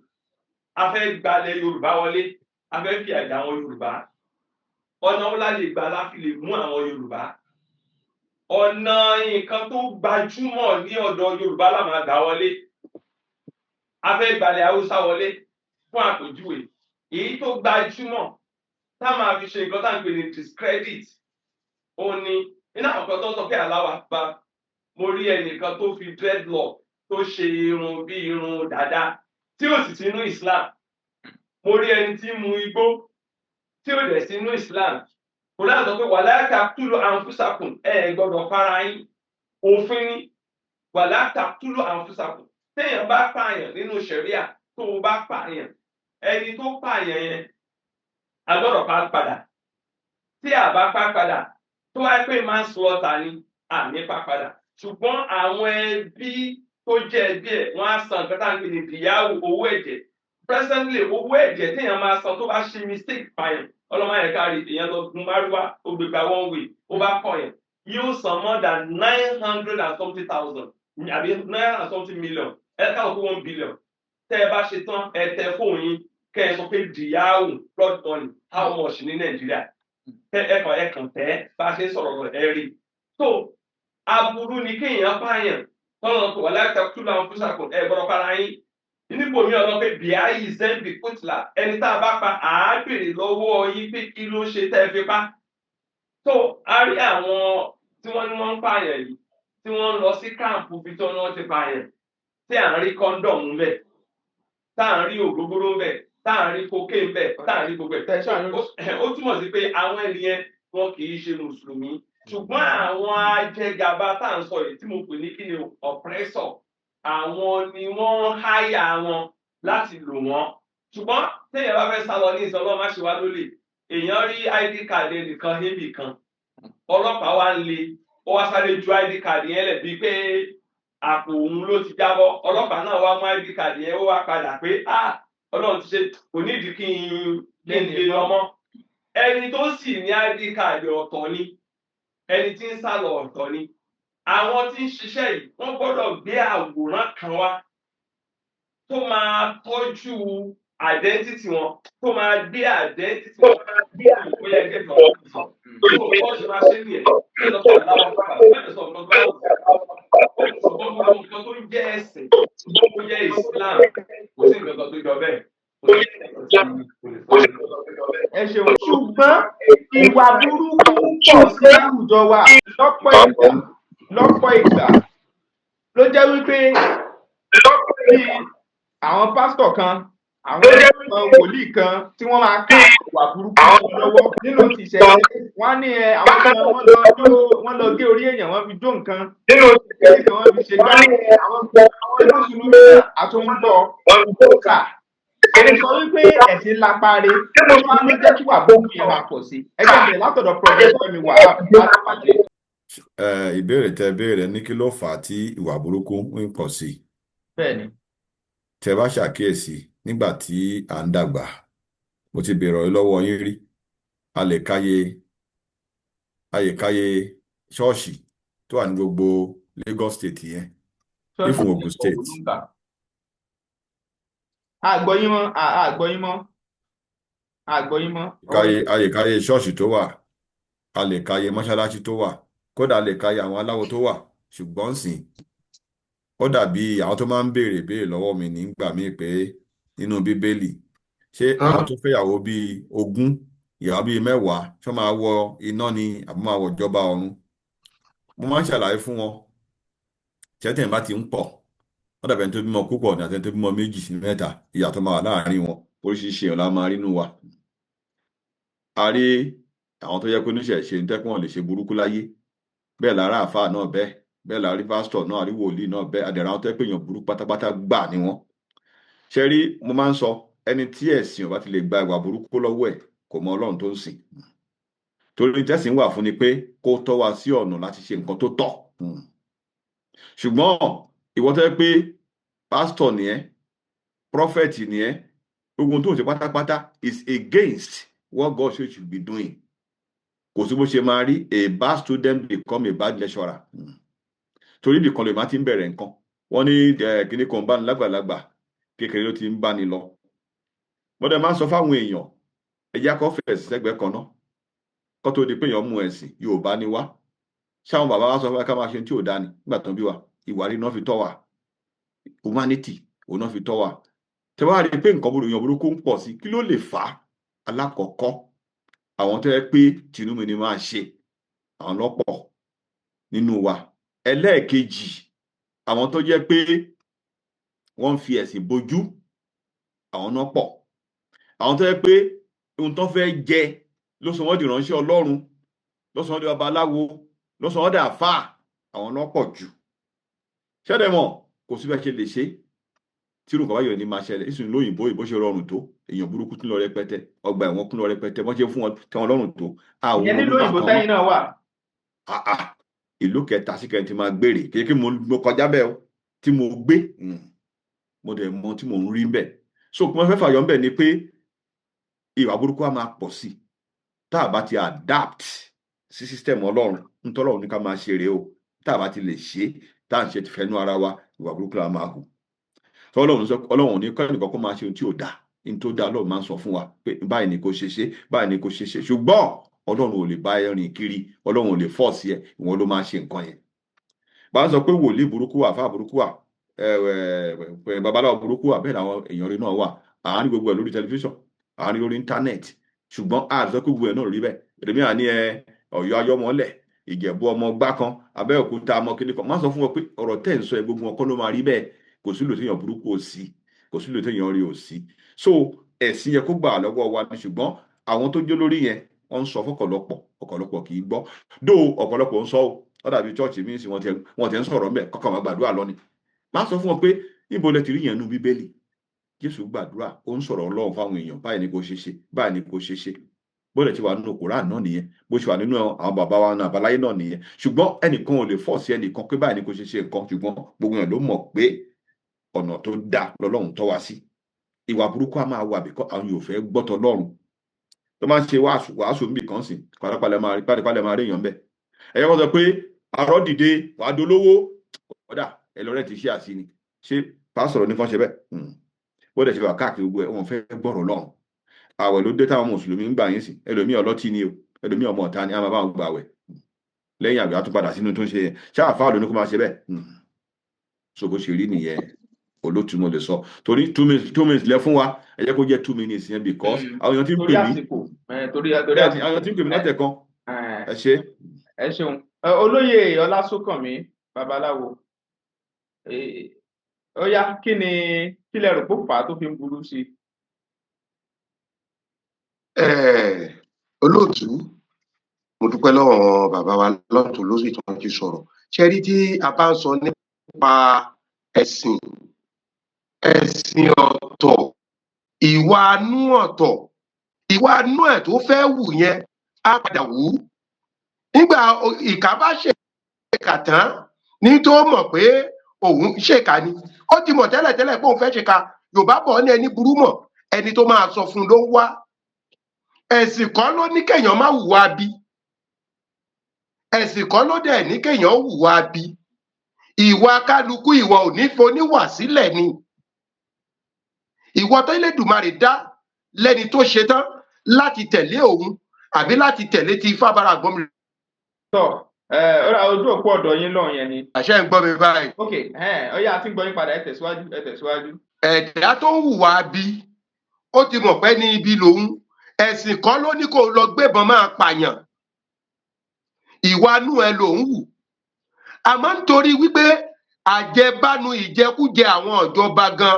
a fẹ́ gbalẹ̀ Yorùbá wọlé, a fẹ́ fi àjà àwọn Yorùbá. Ọ̀nà wo la lè gbà la fi lè mú àwọn Yorùbá? Ọ̀nà nǹkan tó gbajúmọ̀ ní ọ̀dọ̀ Yorùbá la máa gbà wọlé. A fẹ́ gbalẹ̀ Haúsá wọlé, fún àpèjúwe, èyí tó gbajúmọ̀ tá máa fi ṣe nǹkan tá à ń pè ní discredit, ó ní Nínú àwọn kan tó ń sọ pé Allahu Akbar, mo rí ẹnìkan tó fi dreadlock, tó ṣe irun bí irun dàda, tí ò sì sínú Islam. Mo rí ẹni tí ń mu igbó tí ò dẹ̀ sínú Islam. Kùránì sọ pé ولا تقتلوا أنفسكم, ẹ ẹ gbọ́dọ̀ para yín. Òfin ni ولا تقتلوا أنفسكم. Téèyàn bá pààyàn nínú ṣẹ̀ríà, tó o bá pààyàn, ẹni tó pààyàn yẹn, a gbọ́dọ̀ pa á padà. Tí a bá pa padà, tó wáyé pé manslaughter ni, àmì pa padà, ṣùgbọ́n àwọn ẹbí tó jẹ́ ẹbí ẹ̀, wọ́n á san nǹkan tá à ń pè ní dìyáwó, owó ẹ̀jẹ̀. Presently, owó ẹ̀jẹ̀ téèyàn máa san tó bá ṣe mistake pààyàn, ọlọ́mọ yẹn kárí, èèyàn lọ gun márúwá, ó gbé gba one way, ó bá kọ̀yàn, yóò san more than nine hundred and something thousand àbí nine hundred and something million, ẹ káwọn kó 1 billion. Tẹ́ ẹ bá ṣe tán, ẹ tẹ fóònù yín, kẹ́ ẹ sọ pé dìyáwó, blood money, how much ní Nàìjíríà. Tẹ ẹ kàn tẹ bá a ṣe ń sọ̀rọ̀ lọ, ẹ rí i. So aburú ni kéèyàn pààyàn. Tọ́lọ̀ kò ولا تقتلوا أنفسكم, ẹ gbọ́dọ̀ para yín. Níbo mi ọ̀nà pé بأي ذنب قتل, ẹni tá a bá pa, àá béèrè lọ́wọ́ yín pé kí ló ṣe tẹ́ ẹ fi pa. Tó a rí àwọn tí wọ́n ní wọ́n ń pààyàn yìí, tí wọ́n ń lọ sí camp bí tí wọ́n ti pààyàn, tí à ń rí condom ńbẹ̀, tá à ń rí ògógóró ńbẹ̀, tá à ń rí cocaine ńbẹ̀, tá à ń rí gbogbo ẹ̀. Ó túmọ̀ sí pé àwọn ènìyàn wọn kì í ṣe mùsùlùmí, ṣùgbọ́n àwọn ajẹgàba tá à ń sọ yìí, tí mo pè ní kí ni, oppressor, àwọn ni wọ́n ń háyà wọn láti lò wọ́n. Ṣùgbọ́n téèyàn bá fẹ́ sá lọ ní ìsọlọ́, má ṣe wá lólè. Èèyàn rí ID card ẹnìkan níbì kan, ọlọ́pàá wá ń le, ó wá sáré ju ID card yẹn lẹ̀ bíi pé àpò òun ló ti jábọ́. Ọlọ́pàá náà wá mú ID card yẹn, ó wá padà pé, "Ah, Ọlọ́run ti ṣe, kò nídìí kí n lè lọ mọ́." Ẹni tó sì ní ID card ọ̀tọ̀ ni, ẹni tí ń sá lọ ọ̀tọ̀ ni. Àwọn tí ń ṣiṣẹ́ yìí, wọ́n gbọ́dọ̀ gbé àwòrán kan wá tó máa tọ́jú identity wọn, tó máa gbé identity wọn bóyá ẹgbẹ́ tó wọ́n sọ tó wọ́n ṣe máa ṣe nìyẹn. Kí ló sọ aláwọ̀ fún wa bẹ́ẹ̀ sọ nǹkan tó wà, ṣùgbọ́n gbogbo nǹkan tó ń jẹ́ ẹ̀sìn, tó jẹ́ Islam, kò sí nǹkan kan tó jọ bẹ́ẹ̀. Kò sí nǹkan tí kò lè sọ. Ẹ ṣeun, ṣùgbọ́n ìwà burúkú pọ̀ sí àwùjọ wa lọ́pọ̀ ìgbà. Lọ́pọ̀ ìgbà ló jẹ́ wípé bí àwọn pásítọ̀ kan, àwọn wòlíì kan tí wọ́n máa ká ìwà burúkú wọn lọ́wọ́ nínú ti ìṣẹ̀lẹ̀, wọ́n á ní ẹ àwọn kan, wọ́n lọ jó, wọ́n lọ gé orí èèyàn, wọ́n fi jó nǹkan èyí kan, wọ́n fi ṣe gbá. Àwọn mùsùlùmí náà àtúngbọ̀ kà sọ wípé ẹ̀sìn lápáre tó wá ló jẹ́ kí wà burúkú yẹn máa pọ̀ sí. Ẹgbẹ́ bẹ̀rẹ̀ látọ̀dọ̀ Professor mi Wahab látàpàdé. Ìbéèrè tẹ béèrè ní kí ló fà á tí ìwà burúkú ń pọ̀ sí i? Bẹ́ẹ̀ni. Tẹ bá ṣàkíyèsí, nígbà tí à ń dàgbà, mo ti béèrè ọ̀rọ̀ lọ́wọ́ yín rí, a lè káyé ṣọ́ọ̀ṣì tó wà ní gbogbo Lagos State yẹn, even Ogun State. Àgbọ̀yìn mọ́, àgbọ̀yìn mọ́, àgbọ̀yìn mọ́. Káyé, a lè káyé ṣọ́ọ̀ṣì tó wà, a lè káyé mọ́ṣáláṣí tó wà, kódà a lè káyé àwọn aláwo tó wà. Ṣùgbọ́n sìn, ó dàbí àwọn tó máa ń béèrè béèrè lọ́wọ́ mi nígbà míì pé nínú Bíbélì, ṣé àwọn tó fẹ́yàwó bíi 20, ìyàwó bíi 10, ṣé wọ́n máa wọ iná ni àbí máa wọ ìjọba ọ̀run? Mo máa ń ṣàlàyé fún wọn, tẹ́tẹ̀ bá ti ń pọ̀, wọ́n dàbí ẹni tó bímọ púpọ̀ ní àti ẹni tó bímọ méjì sí mẹ́ta, ìyàtọ̀ máa wà láàárín wọn. Oríṣiríṣi èèyàn la máa rí nínú wa. A rí àwọn tó yẹ pé oníṣẹ̀ṣe ń tẹ́kùn wọn lè ṣe burúkú láyé bẹ́ẹ̀, lára àáfàá náà bẹ́ẹ̀ bẹ́ẹ̀, la rí pásítọ̀ náà, rí wòlíì náà bẹ́ẹ̀, àdẹ̀rẹ̀ àwọn tó yẹ pé èèyàn burúkú pátápátá gbà ni wọ́n. Ṣe rí, mo máa ń sọ, ẹni tí ẹ̀sìn ò bá ti lè gba ìwà burúkú lọ́wọ́ ẹ̀, kò mọ Ọlọ́run tó ń sìn, torí tẹ́sìn wà fún ni pé kó tọ́ wa sí ọ̀nà láti ṣe nǹkan tó tọ́. Ṣùgbọ́n ìwọ tó yẹ pé pásítọ̀ ni ẹ́, prophet ni ẹ́, gbogbo tó ń ṣe pátápátá is against what God says you should be doing, kò sí bó ṣe máa rí. A bad student become a bad lecturer, torí ibìkan lè má ti ń bẹ̀rẹ̀ nǹkan. Wọ́n ní kíní kan bá ní lágbàlagbà, kékeré ló ti ń bá ní lọ. Mo dẹ̀ máa ń sọ fáwọn èèyàn, ẹ̀yà kọ́ fẹ̀sì sẹ́gbẹ̀ẹ́ kan náà kó tó di pé èèyàn mú ẹ̀sìn. Yorùbá ni wá, ṣáwọn bàbá wa sọ fún wa ká máa ṣe tí ò dá ni nígbà tó ń bí wa? Ìwà rí náà fi tọ́ wa, humanity òun náà fi tọ́ wa. Tẹ wá rí i pé nǹkan burúkú, èèyàn burúkú ń pọ̀ sí, kí ló lè fà á? Alákọ̀ọ́kọ́, àwọn tó yẹ pé tinú mi ni máa ṣe, àwọn lọ́pọ̀. Nínú wa. Ẹlẹ́ẹ̀kejì, àwọn tó jẹ́ pé wọ́n ń fi ẹ̀sìn bojú, àwọn náà pọ̀. Àwọn tó jẹ́ pé ohun tó fẹ́ jẹ ló sọ wọ́n di ìránṣẹ́ Ọlọ́run, ló sọ wọ́n di babaláwo, ló sọ wọ́n di àfáà, àwọn náà pọ̀ jù. Ṣẹ́dẹ̀ mọ̀ kò sí bẹ́ẹ̀ ṣe lè ṣe tí irú nǹkan báyọ̀ ní máa ṣẹlẹ̀ ìsìn lóyìnbó ìbó ṣe rọrùn tó, èèyàn burúkú tún lọ rẹpẹtẹ, ọgbà ẹ̀wọ̀n kún lọ rẹpẹtẹ, wọ́n ṣe fún wọn tẹ́ wọn lọ́rùn tó àwọn Ìyẹn nílùú òyìnbó olùbákan tẹ́yìn náà wà. Ah ah, ìlú kẹta sí kẹrin tí máa gbére kí mo kọjá bẹ́ẹ̀ o tí mo gbé, mo dẹ̀ mọ tí mò ń rí bẹ́ẹ̀. So kí wọ́n fẹ́ fàyọ̀ ńbẹ̀ ni pé ìwà burúkú á máa pọ̀ sí tá a bá ti adapt sí system Ọlọ́run. Ntọ́lọ́run ní ká máa ṣe rèé o. Tá a bá ti lè ṣe tá à ń ṣe ti fẹ́nu ara wa, ìwà burúkú la máa hù. Tọ́lọ́run sọ, Ọlọ́run ní kẹ́nìkan kó máa ṣe ohun tí ò dáa. Ní tó dáa, Ọlọ́run máa ń sọ fún wa pé báyìí ni kò ṣe ṣe, báyìí ni kò ṣe ṣe. Ṣùgbọ́n Ọlọ́run ò lè bá ẹ rìn kiri, Ọlọ́run ò lè force ẹ, ìwọ ló máa ṣe nǹkan yẹn. Bá ń sọ pé wòlíì burúkú wà, àfáà burúkú wà, babaláwo burúkú wà, bẹ́ẹ̀ làwọn èèyàn rí náà wà. Àárín gbogbo ẹ̀ lórí tẹlifíṣàn, àárín lórí íńtánẹ́ẹ̀tì, ṣùgbọ́n a sọ pé gbogbo ẹ̀ náà rí bẹ́ẹ̀. Èmi à ní ẹ Ọ̀yọ́ ayọ́mọlẹ̀, Ìjẹ̀bú ọmọ gbá kan, Abẹ́òkúta ọmọ kíní kan, má sọ fún wọn pé ọ̀rọ̀ tẹ́ ń sọ ẹ, gbogbo wọn kọ́ ló máa rí bẹ́ẹ̀. Kò sí lò téèyàn burúkú ò sí, kò sí lò téèyàn rí ò sí. So ẹ̀sìn yẹ kó gbà lọ́wọ́ wa ni, ṣùgbọ́n àwọn tó jó lórí yẹn, wọ́n ń sọ fọ́kọ̀lọpọ̀, ọ̀pọ̀lọpọ̀ kì í gbọ́ dó. Ọ̀pọ̀lọpọ̀ ń sọ ó, ó dàbí church mi sí, wọ́n ti ń sọ̀rọ̀ ńbẹ̀ kọ́kọ́ máa gbàdúrà lọ ni. Má sọ fún wọn pé níbo lẹ ti rí yẹn nú Bíbélì? Jésù gbàdúrà, ó ń sọ̀rọ̀ Ọlọ́run fáwọn èèyàn, báyìí ni kò ṣe ṣe, báyìí ni kò ṣe ṣe. Bó lè ti wà nínú Koran náà nìyẹn, bó ṣe wà nínú àwọn bàbá wa náà àbáláyé náà nìyẹn. Ṣùgbọ́n ẹnìkan ò lè force ẹnìkan pé báyìí ni kò ṣe ṣe nǹkan, ṣùgbọ́n gbogbo èèyàn ló mọ̀ pé ọ̀nà tó dáa lọ́lọ́run tọ́ wa sí. Ìwà burúkú á máa wà bíkọ́ àwọn yóò fẹ́ gbọ́tọ̀ lọ́run tó máa ń ṣe wàásù. Wàásù níbì kan sìn, pàápàá máa rí, pàápàá máa rí èèyàn bẹ́ẹ̀. Ẹ̀yọ́ kan sọ pé àrọ́ dìde, wàá dolówó, ọ̀dà ẹ lọ́rẹ́ ti ṣe àṣì ni. Ṣé pásọ̀rọ̀ ní kan ṣe bẹ́ẹ̀? Bó dẹ̀ ṣe wà káàkiri gbogbo ẹ̀, wọ́n fẹ́ gbọ́rọ̀ lọ́hùn. Àwẹ̀ ló dé táwọn mùsùlùmí ń gbà yín sí. Ẹlòmíì ọlọ́tí ni o, ẹlòmíì ọmọ ọ̀tá ni, á máa bá wọn gbà àwẹ̀. Lẹ́yìn àwẹ̀, á tún padà sínú tó ń ṣe yẹn. Ṣáà ló ní kó máa ṣe bẹ́ẹ̀? So bó ṣe rí nìyẹn, olótú, mo lè sọ torí 2 minutes, 2 minutes lẹ fún wa. Ẹ jẹ́ kó jẹ́ 2 minutes yẹn because àwọn èèyàn ti ń Torí pè mí. àsìkò, torí torí Bẹ́ẹ̀ ni, àsìkò. àwọn èèyàn ti ń pè mí látẹ̀kan. Ẹ ṣé. Ẹ ṣeun. Olóyè Ọlásùnkànmí Babaláwo, ó yá, kí ni kí lẹ rò pé ó fà á tó fi ń burú sí i? Olóòtú, mo dúpẹ́ lọ́wọ́ bàbá wa lọ́tún lósì tí wọ́n ti sọ̀rọ̀. Ṣe rí, tí a bá ń sọ nípa ẹ̀sìn, ẹ̀sìn ọ̀tọ̀, ìwà anú ọ̀tọ̀, ìwà anú ẹ̀ tó fẹ́ wù yẹn á padà wù ú nígbà ìkà bá ṣèkà tán ní tó mọ̀ pé òun ṣèkà ni. Ó ti mọ̀ tẹ́lẹ̀tẹ́lẹ̀ pé òun fẹ́ ṣèkà. Yorùbá bọ̀ ní ẹni burú mọ̀, ẹni tó máa sọ fún un ló ń wá. Ẹ̀sìn kọ́ ló ní kéèyàn má hùwà bí, ẹ̀sìn kọ́ ló dẹ̀ ní kéèyàn hùwà bí. Ìwà kálukú, ìwà ò ní foníwà sílẹ̀ ni. Ìwọ tó Elédùmarè dá lẹ́ni tó ṣetán láti tẹ̀lé òun àbí láti tẹ̀lé ti ifá bára àgbọ̀n mi. Tọ ẹ, ó ra ojú òpó ọ̀dọ̀ yín lọ́hùn yẹn ni. Àṣẹ ń gbọ́ mi báyìí? Ok, ó yá, a ti ń gbọ́ yín padà, ẹ tẹ̀síwájú, ẹ tẹ̀síwájú. Ẹ̀dá tó ń hùwà bí, ó ti mọ̀ pé ní ibi lòun. Ẹ̀sìn kọ́ ló ní kó lọ gbébọn máa pààyàn. Ìwà inú ẹ lòun wù, àmọ́ nítorí wípé àjẹbánu, ìjẹkújẹ àwọn ìjọba gan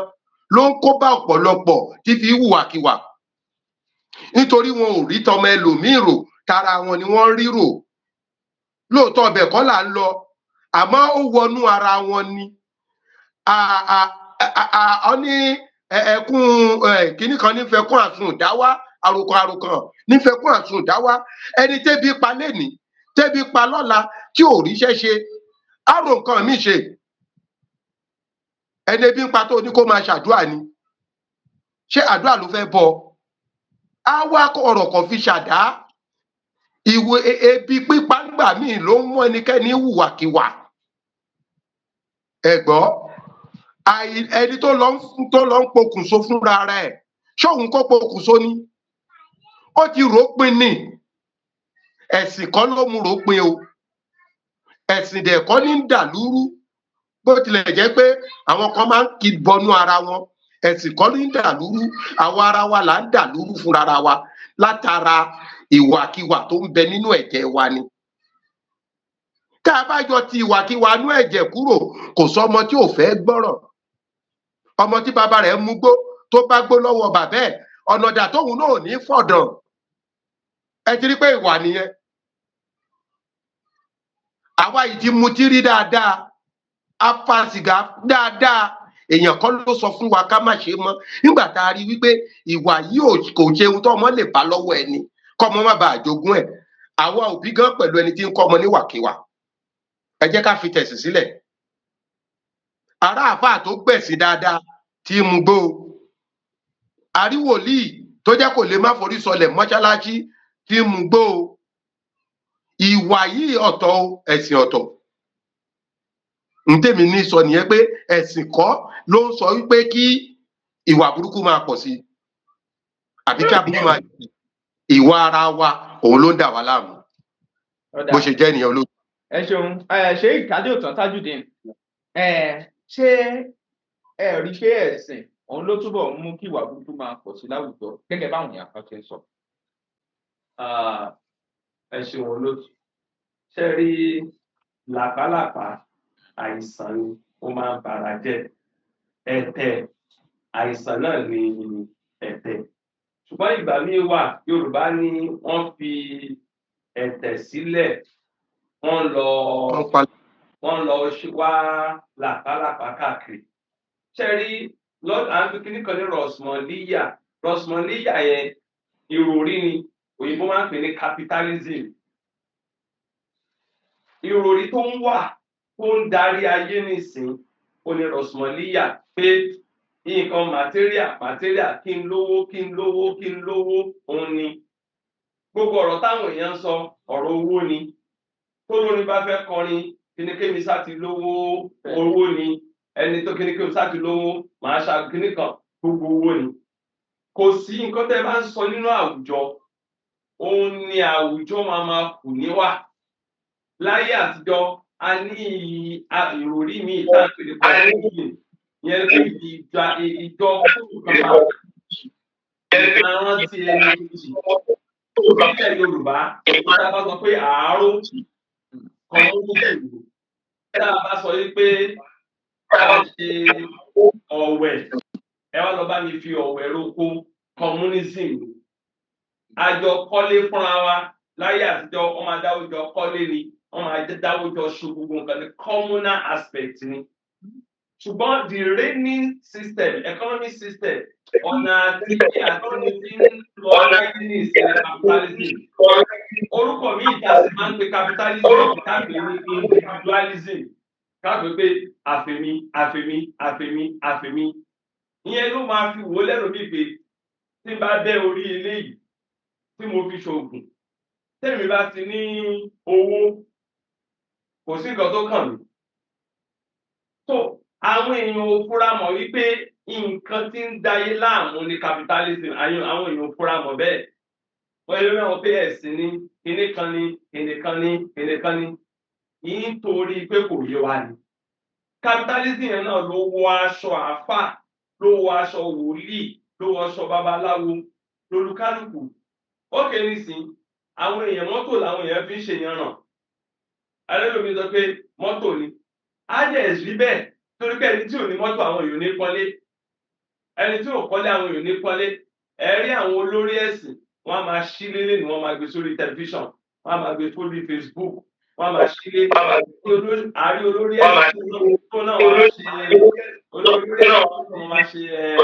ló ń kó bá ọ̀pọ̀lọpọ̀ tí fi hùwàkiwà, nítorí wọn ò rí tọmọ ẹlòmíì rò, tara wọn ni wọ́n ń rírò. Lóòótọ́ ọbẹ̀ kọ́ là ń lọ, àmọ́ ó wọnú ara wọn ni. Ọ ní ẹkún kínní kan nífẹ̀ẹ́ kún àsun dáwà, àròkàn àròkàn nífẹ̀ẹ́ kún àsun dáwà. Ẹni tẹ́bi pa lẹ́nìí, tẹ́bi pa lọ́la, tí ò ríṣẹ́ ṣe, á rò nǹkan míì ṣe. Ẹni ebi ń pa tó ní kó máa ṣàdúrà ni, ṣé àdúrà ló fẹ́ bọ? Á wá ọ̀rọ̀ kan fi ṣàdá. Ìwé ebi pípa ńgbà míì ló ń mú ẹnikẹ́ni hùwàkiwà. Ẹ gbọ́, ẹni tó lọ ń pokùnso fúnra rẹ̀, ṣóun kó pokùnso ni? Ó ti rò ó pin ni. Ẹ̀sìn kọ́ ló mú rò ó pin o, ẹ̀sìn dẹ̀ kọ́ ní ń dà lúrú, bó tilẹ̀ jẹ́ pé àwọn kan máa ń kí bọnú ara wọn. Ẹ̀sìn kọ́ ní ń dà lúrú, àwa ara wa là ń dà lúrú fúnra ra wa látara ìwàkiwà tó ń bẹ nínú ẹ̀jẹ̀ wa ni. Tá a bá yọ ti ìwàkiwà inú ẹ̀jẹ̀ kúrò, kò sọmọ tí ò fẹ́ gbọ́rọ̀. Ọmọ tí bàbá rẹ̀ mú gbó, tó bá gbó lọ́wọ́ bàbá ẹ̀, ọ̀nà dà tóun náà ò ní fọ̀dàn? Ẹ ti rí pé ìwà nìyẹn. Àwa yìí ti mutí rí dáadáa, a fa sìgá dáadáa. Èèyàn kan ló sọ fún wa ká má ṣe mọ́ nígbà tá a rí wípé ìwà yìí kò ṣe ohun tó ọmọ lè bá lọ́wọ́ ẹni, kọ́mọ má bàa jogún ẹ̀. Àwa òbí gan pẹ̀lú ẹni tí ń kọ́ ọmọ níwàkiwà. Ẹ jẹ́ ká fi tẹ̀sìn sílẹ̀. Ará àáfàá tó gbẹ̀sìn dáadáa tí ń mugbó o, àrí wòlíì tó jẹ́ kò lè má forí sọlẹ̀ mọ́ṣáláṣí tí ń mugbó o. Ìwà yìí ọ̀tọ̀ o, ẹ̀sìn ọ̀tọ̀. Ntẹ́mi ní sọ nìyẹn pé ẹ̀sìn kọ́ ló ń sọ wípé kí ìwà burúkú máa pọ̀ sí i àbí kí aburú máa, ìwà ara wa òun ló ń dà wá láàmú. Ọ̀dà. Bó ṣe jẹ́ nìyẹn, olóòtú. Ẹ ṣeun. Ẹ ṣe ìkádé òtàn Tajudeen. Ẹ ṣé ẹ rí i pé ẹ̀sìn òun ló túbọ̀ ń mú kí ìwà burúkú máa pọ̀ sí láwùjọ gẹ́gẹ́ báwọn èèyàn kan ṣe ń sọ? Ah, ẹ ṣeun, olóòtú. Ṣe rí làpálàpá, àìsàn ni, ó máa ń bara jẹ́. Ẹ̀tẹ̀, àìsàn náà ni ẹ̀tẹ̀. Ṣùgbọ́n ìgbà míì wà, Yorùbá ní wọ́n fi ẹ̀tẹ̀ sílẹ̀, wọ́n lọ Wọ́n pa. Wọ́n lọ wá làpálàpá káàkiri. Ṣe rí lọ́dọ̀ à ń fi kíní kan ní rọ̀smọ̀líyà. Rọ̀smọ̀líyà yẹn, ìròrí ni, òyìnbó máa ń pè ní capitalism. Ìròrí tó ń wà, tó ń darí ayé nísìn, ó ní rọ̀smọ̀líyà, pé nǹkan material, material, kí n lówó, kí n lówó, kí n lówó, òun ni gbogbo ọ̀rọ̀ táwọn èèyàn ń sọ. Ọ̀rọ̀ owó ni. Tó lórí bá fẹ́ kọrin, kíní kémi sá ti lówó, owó ni. Ẹni tó kíní kémi sá ti lówó, màá ṣa kíní kan, gbogbo owó ni. Kò sí nǹkan tẹ́ bá ń sọ nínú àwùjọ, òun ni àwùjọ máa máa kù níwà. Láyé àtijọ́, a ní ìròrí míì tá à ń pè ní communism. Ìyẹn ni pé ìjọ kan máa rántí ẹni kejì. Nílẹ̀ Yorùbá, tá a bá sọ pé àárò, communism. Tá a bá sọ yìí pé ká ṣe ọ̀wẹ̀, ẹ wá lọ bá mi fi ọ̀wẹ̀ roko, communism. Àjọ kọ́lé fúnra wa láyé àtijọ́, wọ́n máa dáwọ́ jọ kọ́lé ni, wọ́n máa dáwọ́ jọ ṣe gbogbo nǹkan ní communal aspect ni. Ṣùgbọ́n the reigning system, economic system, ọ̀nà àti mo ti ń lọ láyé ní ìsìn, capitalism. Orúkọ mi ìta sì máa ń pe capitalism, ká pè ní individualism, ká pè pé àfẹ̀mí, àfẹ̀mí, àfẹ̀mí, àfẹ̀mí. Ìyẹn ló máa fi wò lẹ́nu bíi pé tí n bá bẹ́ orí eléyìí tí mo fi ṣoògùn, tẹ́mi bá ti ní owó, kò sí nǹkan tó kàn mí. Tó àwọn èèyàn ò fura mọ̀ wípé nǹkan tí ń dayé láàmú ní capitalism. Àwọn èèyàn ò fura mọ̀ bẹ́ẹ̀. Wọ́n yẹ wọ́n pé ẹ̀sìn ni, kinní kan ni, kinní kan ni, kinní kan ni, nítorí pé kò yé wa ni. Capitalism yẹn náà ló wọ aṣọ àáfà, ló wọ aṣọ wòlíì, ló wọ aṣọ babaláwo lolúkálùkù. Ó kéré nísìn, àwọn èèyàn, mọ́tò làwọn èèyàn fi ń ṣèyànràn. Alẹ́lómi sọ pé mọ́tò ni á dẹ̀ rí bẹ́ẹ̀, torí pé ẹni tí ò ní mọ́tò, àwọn èèyàn ní pọ́nlé. Ẹni tí ò kọ́lé, àwọn èèyàn ní pọ́nlé. Ẹ rí àwọn olórí ẹ̀sìn, wọ́n á máa ṣílé lẹ́nu, wọ́n máa gbé sórí tẹlifíṣàn, wọ́n á máa gbé sórí Facebook, wọ́n á máa ṣílé. Àárí olórí ẹ̀sìn tó náà wọ́n ṣe olórí ẹ̀sìn tó máa ṣe ẹ̀,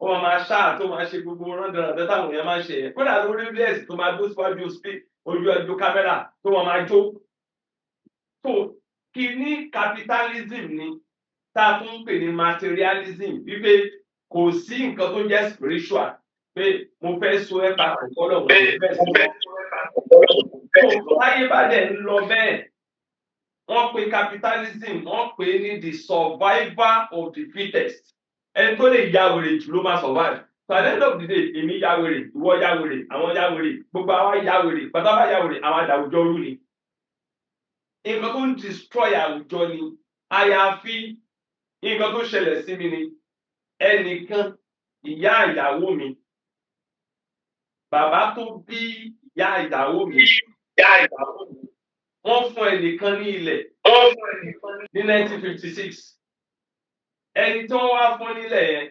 ó máa ṣáà tó máa ṣe gbogbo rándanràndan táwọn èèyàn máa ń ṣe yẹn. Kódà lórí ẹ̀sìn tó máa gbó síwájú ojú ẹjọ́ kámẹ́rà tó máa máa jó. Tó kíní capitalism ni tá a tún ń pè ní materialism, wípé kò sí nǹkan tó jẹ́ spiritual, pé mo fẹ́ so ẹ́ papọ̀ kọ́lọ̀, mo fẹ́ so ẹ́. Tó láyé bá dẹ̀ ń lọ bẹ́ẹ̀, wọ́n pe capitalism, wọ́n pè é ní the survival of the fittest. Ẹni tó lè ya wèrè jù ló máa survive. So at the end of the day, èmi ya wèrè, ìwọ ya wèrè, àwọn ya wèrè, gbogbo àwa ya wèrè pátápátá. Ya wèrè, àwọn àdàwùjọ rú ni. Nǹkan tó ń destroy àwùjọ ni. Àyàfi nǹkan tó ṣẹlẹ̀ sí mi ni ẹnìkan, ìyá ìyàwó mi, bàbá tó bí ìyá ìyàwó mi, Wọ́n fún ẹnìkan ní ilẹ̀ ní 1956. Ẹni tí wọ́n wá fún nílẹ̀ yẹn,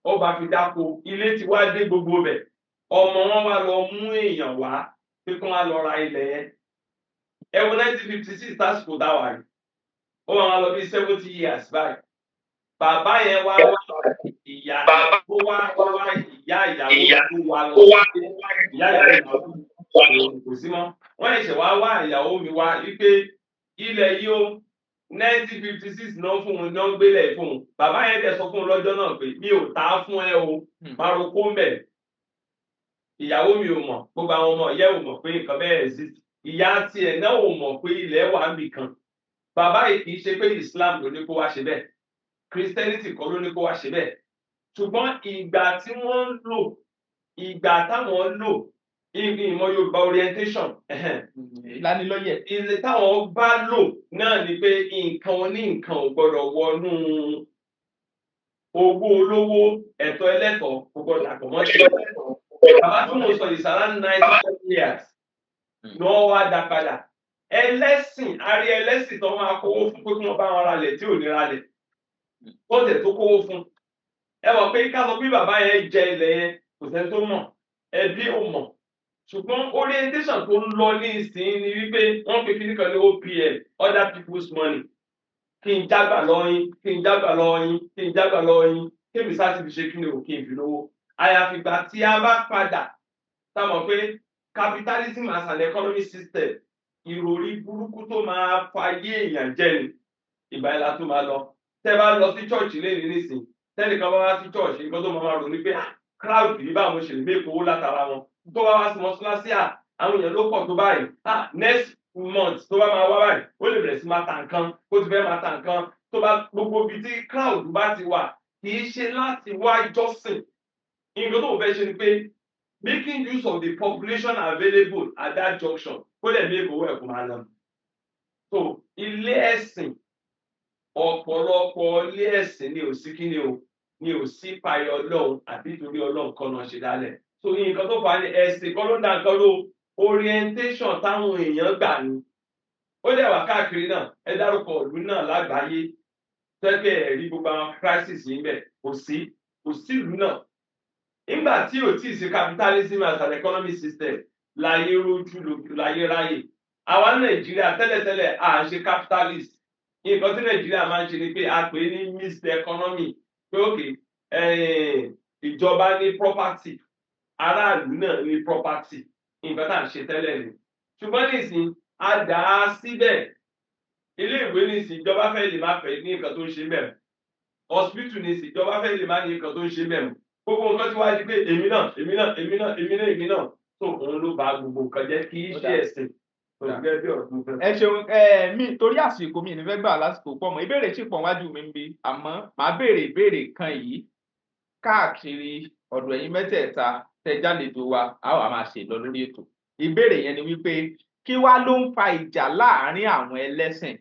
ó bá fi dáko, ilé ti wá dé gbogbo bẹ̀. Ọmọ wọn wá lọ mú èèyàn wá pé kí wọ́n á lọ ra ilẹ̀ yẹn. Ẹ wo 1956 tásìkò táwa yìí, ó máa lọ bí 70 years báyìí. Bàbá yẹn wá wá ìyá tó wá wá ìyá ìyàwó tó wá lọ, ìyá ìyàwó kò sí mọ́. Wọ́n ṣẹ̀ṣẹ̀ wá wá ìyàwó mi wá wípé ilẹ̀ yìí ó 1956 náà fún un náà gbélé fún un. Bàbá yẹn dẹ̀ sọ fún un lọ́jọ́ náà pé mi ò ta á fún ẹ o, maroko ń bẹ̀. Ìyàwó mi ò mọ̀, gbogbo àwọn ọmọ ìyá ò mọ̀ pé nǹkan bẹ́ẹ̀ exist. Ìyá tiẹ̀ náà ò mọ̀ pé ilẹ̀ wà níbì kan. Bàbá yìí, kì í ṣe pé Islam ló ní kó wá ṣe bẹ́ẹ̀, Christianity kọ́ ló ní kó wá ṣe bẹ́ẹ̀, ṣùgbọ́n ìgbà tí wọ́n ń lò, ìgbà táwọn ń lò, ìmọ̀ Yorùbá orientation, ìlanilọ́yẹ̀. Ilé táwọn bá lò náà ni pé nǹkan oní nǹkan ò gbọ́dọ̀ wọnú owó olówó, ẹ̀tọ́ ẹlẹ́tọ̀ọ́ kò gbọ́dọ̀ dàpọ̀ mọ́ ṣe. Bàbá tí mo sọ ìsàlá 97 years ní wọ́n wá dá padà. Ẹlẹ́sìn, a rí ẹlẹ́sìn tó máa kówó fún pé kí wọ́n bá wọn ralẹ̀ tí ò ní ralẹ̀ tó tẹ̀ tó kówó fún. Ẹ mọ̀ pé ká sọ pé bàbá yẹn jẹ ilẹ̀ yẹn, kò sẹ́ni tó mọ̀, ẹbí ò mọ̀. Ṣùgbọ́n orientation tó ń lọ ní ìsìn ni wípé wọ́n pe kíní kan ní OPM, other people's money. Kí n jágbà lọ yín, kí n jágbà lọ yín, kí n jágbà lọ yín, kémi sáà ti fi ṣe kí ni ò kí n fi lówó. Àyàfi ìgbà tí a bá padà tá a mọ̀ pé capitalism as an economic system, ìròrí burúkú tó máa fayé èèyàn jẹ ni, ìgbà yẹn la tó máa lọ. Tẹ́ bá lọ sí church lẹ́yìn nísìn, tẹ́nìkan bá wá sí church, nǹkan tó máa máa rò ní pé, "Ah, crowd yìí, báwo mo ṣe lè make owó látara wọn?" Tó bá wá sí mọ́ṣáláṣí, à àwọn èèyàn ló pọ̀ tó báyìí, ah, next month tó bá máa wá báyìí, ó lè bẹ̀rẹ̀ sí máa ta nǹkan, ó ti fẹ́ máa ta nǹkan. Tó bá gbogbo ibi tí crowd bá ti wà, kì í ṣe láti wá jọ́sìn. Nǹkan tó fẹ́ ṣe ni pé making use of the population available at that junction, kó lè make owó ẹ̀ kó máa lọ. So ilé ẹ̀sìn, ọ̀pọ̀lọpọ̀ ilé ẹ̀sìn ni ò sí kíni o, ni ò sí payọ Ọlọ́run àbí torí Ọlọ́run kan náà ṣe dálẹ̀. So nǹkan tó fà á ní ẹ̀sìn kọ́ ló ń dá nǹkan ló, orientation táwọn èèyàn gbà ní. Ó dẹ̀ wà káàkiri náà. Ẹ dárúkọ ìlú náà lágbàáyé tẹ́gbẹ́ ẹ̀rí gbogbo àwọn crisis yìí bẹ̀, kò sí, kò sí ìlú náà. Nígbà tí ò tí ì sí capitalism as an economic system, láyé rójú, láyé ráyè. Àwa Nàìjíríà tẹ́lẹ̀tẹ́lẹ̀, à ń ṣe capitalist. Nǹkan tí Nàìjíríà máa ń ṣe ni pé a pè é ní mixed economy, pé òkè ìjọba ní property, aráàlú náà ní property. Nǹkan tá à ń ṣe tẹ́lẹ̀ ni. Ṣùgbọ́n nísìn, a dà á síbẹ̀. Ilé ìwé nísìn, ìjọba fẹ́ lè má fẹ́ ní nǹkan tó ń ṣe mẹ́rin. Hospital nísìn, ìjọba fẹ́ lè má ní nǹkan tó ń ṣe mẹ́rin. Gbogbo nǹkan tí wàá di pé èmi náà, èmi náà, èmi náà, èmi náà, èmi náà tó, òun ló bà gbogbo nǹkan jẹ́. Kì í ṣe ẹ̀sìn. Ẹ ṣeun. Ẹ mi torí àsìkò mi ní fẹ́ gbà lásìkò pọ̀ mọ́. Ìbéèrè sì pọ̀ wájú mi ń bi, àmọ́ màá béèrè ìbéèrè kan yìí káàkiri ọ̀dọ̀ ẹ̀yin mẹ́tẹ̀ẹ̀ta tẹ́ jálejò wa, a wà máa ṣe lọ lórí ètò. Ìbéèrè yẹn ni wípé, kí wá ló ń fa ìjà láàárín àwọn ẹlẹ́sìn?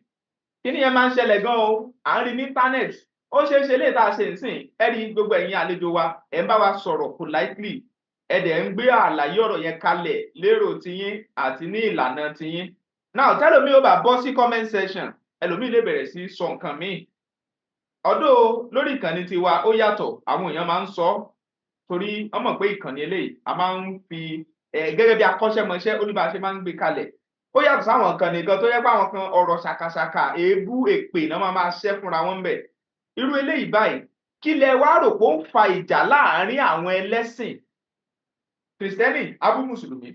Kí ni yẹn máa ń ṣẹlẹ̀ gan o? À ń rí ní internet. Ó ṣeé ṣe lè tá a ṣe nsìn. Ẹ rí gbogbo ẹ̀yin àlejò wa, ẹ̀ ń bá wa sọ̀rọ̀ politely, ẹ dẹ̀ ń gbé àlàyé ọ̀rọ̀ yẹn kalẹ̀ lérò tiyín àti ní ìlànà tiyín. Now, tẹ́lòmíì ó bá bọ́ sí comment section, ẹlòmíì lè bẹ̀rẹ̀ sí sọ nǹkan míì. Ọdọ́ lórí ìkànnì tiwa, ó yàtọ̀. Àwọn èèyàn máa ń sọ torí wọ́n mọ̀ pé ìkànnì eléyìí, a máa ń fi gẹ́gẹ́ bí akọ́ṣẹ́mọṣẹ́, ó ní bá a ṣe máa ń gbé kalẹ̀. Ó yàtọ̀ sáwọn nǹkan nìkan tó yẹ pé àwọn kan, ọ̀rọ̀ ṣàkàṣàkà, èébú, èpè náà máa máa ṣẹ́ fúnra wọn bẹ̀. Irú eléyìí báyìí, kí lẹ wá rò pé ó ń fa ìjà láàárín àwọn ẹlẹ́sìn? Kìrìsìtẹ́nì abú mùsùlùmí,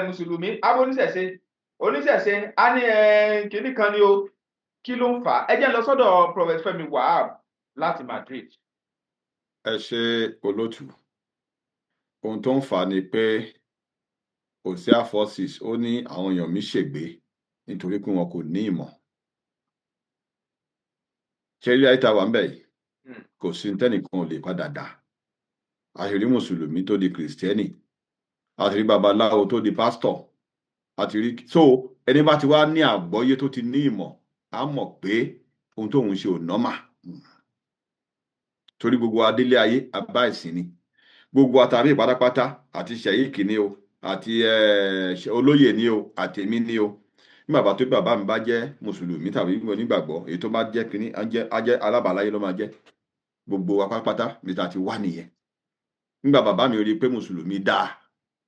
mùsùlùmí abú oníṣẹ̀ṣe, oníṣẹ̀ṣe á ní kínní kan ni o. Kí ló ń fà á? Ẹ jẹ́ n lọ sọ́dọ̀ Prophet Fẹ́mi Wahab láti Madrid. Ẹ ṣe, olótù. Ohun tó ń fà á ni pé Hosea 4:6, ó ní àwọn èèyàn mi ṣègbé nítorí pé wọn kò ní ìmọ̀. Ṣé ilé ayé tá a wà ń bẹ̀ yìí, kò sí ní tẹ́nìkan ò lè padà dà. A sì rí mùsùlùmí tó di kìrìsìtẹ́nì, a sì rí babaláwo tó di pásítọ̀, a ti rí. So ẹni bá ti wá ní àgbọ́yé, tó ti ní ìmọ̀, á mọ̀ pé ohun tóun ṣe ò normal, torí gbogbo adélé ayé abá ìsìn ni gbogbo àtàbí pátápátá, àti sheik ni o, àti olóyè ni o, àtèmi ni o. Bí bàbá tó bí bàbá mi bá jẹ́ mùsùlùmí tàbí onígbàgbọ́, èyí tó bá jẹ́ kínní á jẹ́, á jẹ́ alábàáláyé ló máa jẹ́. Gbogbo wa pátápátá bí ta ti wá nìyẹn. Nígbà bàbá mi rí i pé mùsùlùmí dáa,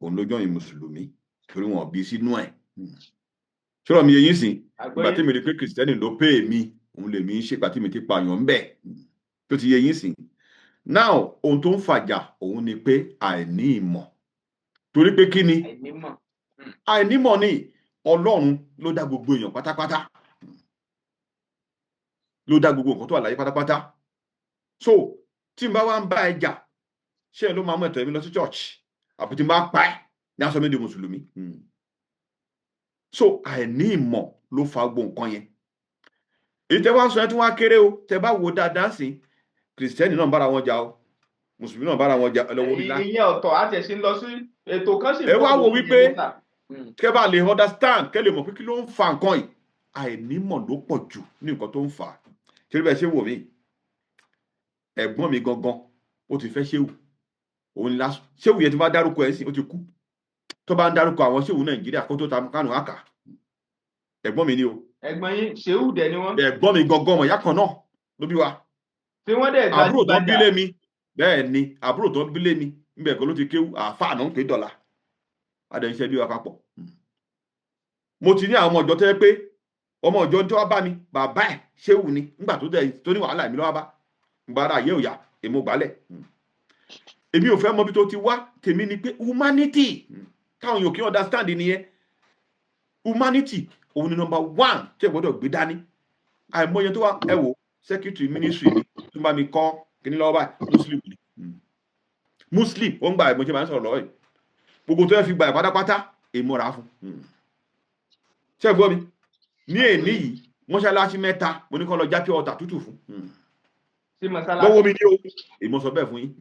òun ló join mùsùlùmí torí wọn bí sínú ẹ̀. Ṣọ́rọ̀ mi yé yín sìn? Ìgbà tí mi rí i pé kìrìsìtẹ́nì ló pè mí, òun lèmi ń ṣe, ìgbà tí mi ti pààyàn ń bẹ̀, tó ti yé yín sìn. Now, ohun tó ń fàjà òun ni pé àìní ìmọ̀. Torí pé kí ni? Àìnímọ̀. Àìnímọ̀ ni. Ọlọ́run ló dá gbogbo èèyàn pátápátá, ló dá gbogbo nǹkan tó wà láyé pátápátá. So tí n bá wá ń bá ẹ jà, ṣé ẹ ló máa mú ẹ̀tọ́ mi lọ sí church, àbí tí n bá pa ẹ́ ní aṣọ mi di mùsùlùmí? So àìní ìmọ̀ ló fa gbogbo nǹkan yẹn. Èyí tẹ́ wá ń sọ yẹn tí wọ́n á kéré o. Tẹ́ bá wo dáadáa sí, kìrìsìtẹ́nì náà ń bára wọn jà o, mùsùlùmí náà ń bára wọn jà. Ẹ lọ wo orí lá. Ìyẹn ọ̀tọ̀, á tiẹ̀ ṣe ń lọ sí ètò kan sì. Ẹ wá wo wípé kẹ́ bá lè understand, kẹ́ lè mọ̀ pé kí ló ń fa nǹkan yìí, àìnímọ̀ ló pọ̀ jù ní nǹkan tó ń fà á. Ṣé bẹ́ẹ̀ ṣe wò mí, ẹ̀gbọ́n mi gangan ó ti fẹ́ ṣéwù, òun ni lásán ṣéwù yẹn ti bá dárúkọ ẹ̀ sí, ó ti kú. Tó bá ń dárúkọ àwọn ṣéwù Nàìjíríà kó tó ta Kánò àkà, ẹ̀gbọ́n mi ni o. Ẹ̀gbọ́n yín ṣéwù dẹ̀ ni wọ́n? Ẹ̀gbọ́n mi gangan, ọmọ ìyá kan náà ló bí wa. Tí wọ́n dẹ̀ Àbúrò tó ń bílé mi, bẹ́ẹ̀ ni, àbúrò tó ń bílé mi níbẹ̀ kan ló ti kéwú, àáfàá náà ń pè dọ̀là adẹ̀yìnṣẹ́ bí wa papọ̀. Mo ti ní àwọn ọmọ ìjọ tó yẹ pé ọmọ ìjọ tó wá bá mi, bàbá ẹ̀ ṣéwù ni. Nígbà tó dẹ̀ tó ní wàhálà, èmi ló wá bá gbára ayé òyà, èmo gbálẹ̀. Èmi ò fẹ́ mọ bí tó ti wá. Tèmi ni pé humanity táwọn yòókì understand nìyẹn. Humanity òun ni number one tí ẹ gbọ́dọ̀ gbé dání. Àìmọye tó wá, ẹ wò, secretary ministry mi tó bá mi kọ́ kíní lọ́wọ́ báyìí, Muslim ni. Muslim ó ń gba ìmọ̀, ṣe máa ń sọ̀rọ̀ lọ́wọ́ yìí, gbogbo tó yẹ fi gba ìpátápátá, èmo rà á fún. Ṣé ẹ gbọ́ mi? Ní èní yìí, mọ́ṣáláṣí mẹ́ta mo ní kó lọ já pure water tútù fún. Sí mọ́sálásí? Lọ́wọ́ mi ní o, èmo sọ bẹ́ẹ̀ fún yín.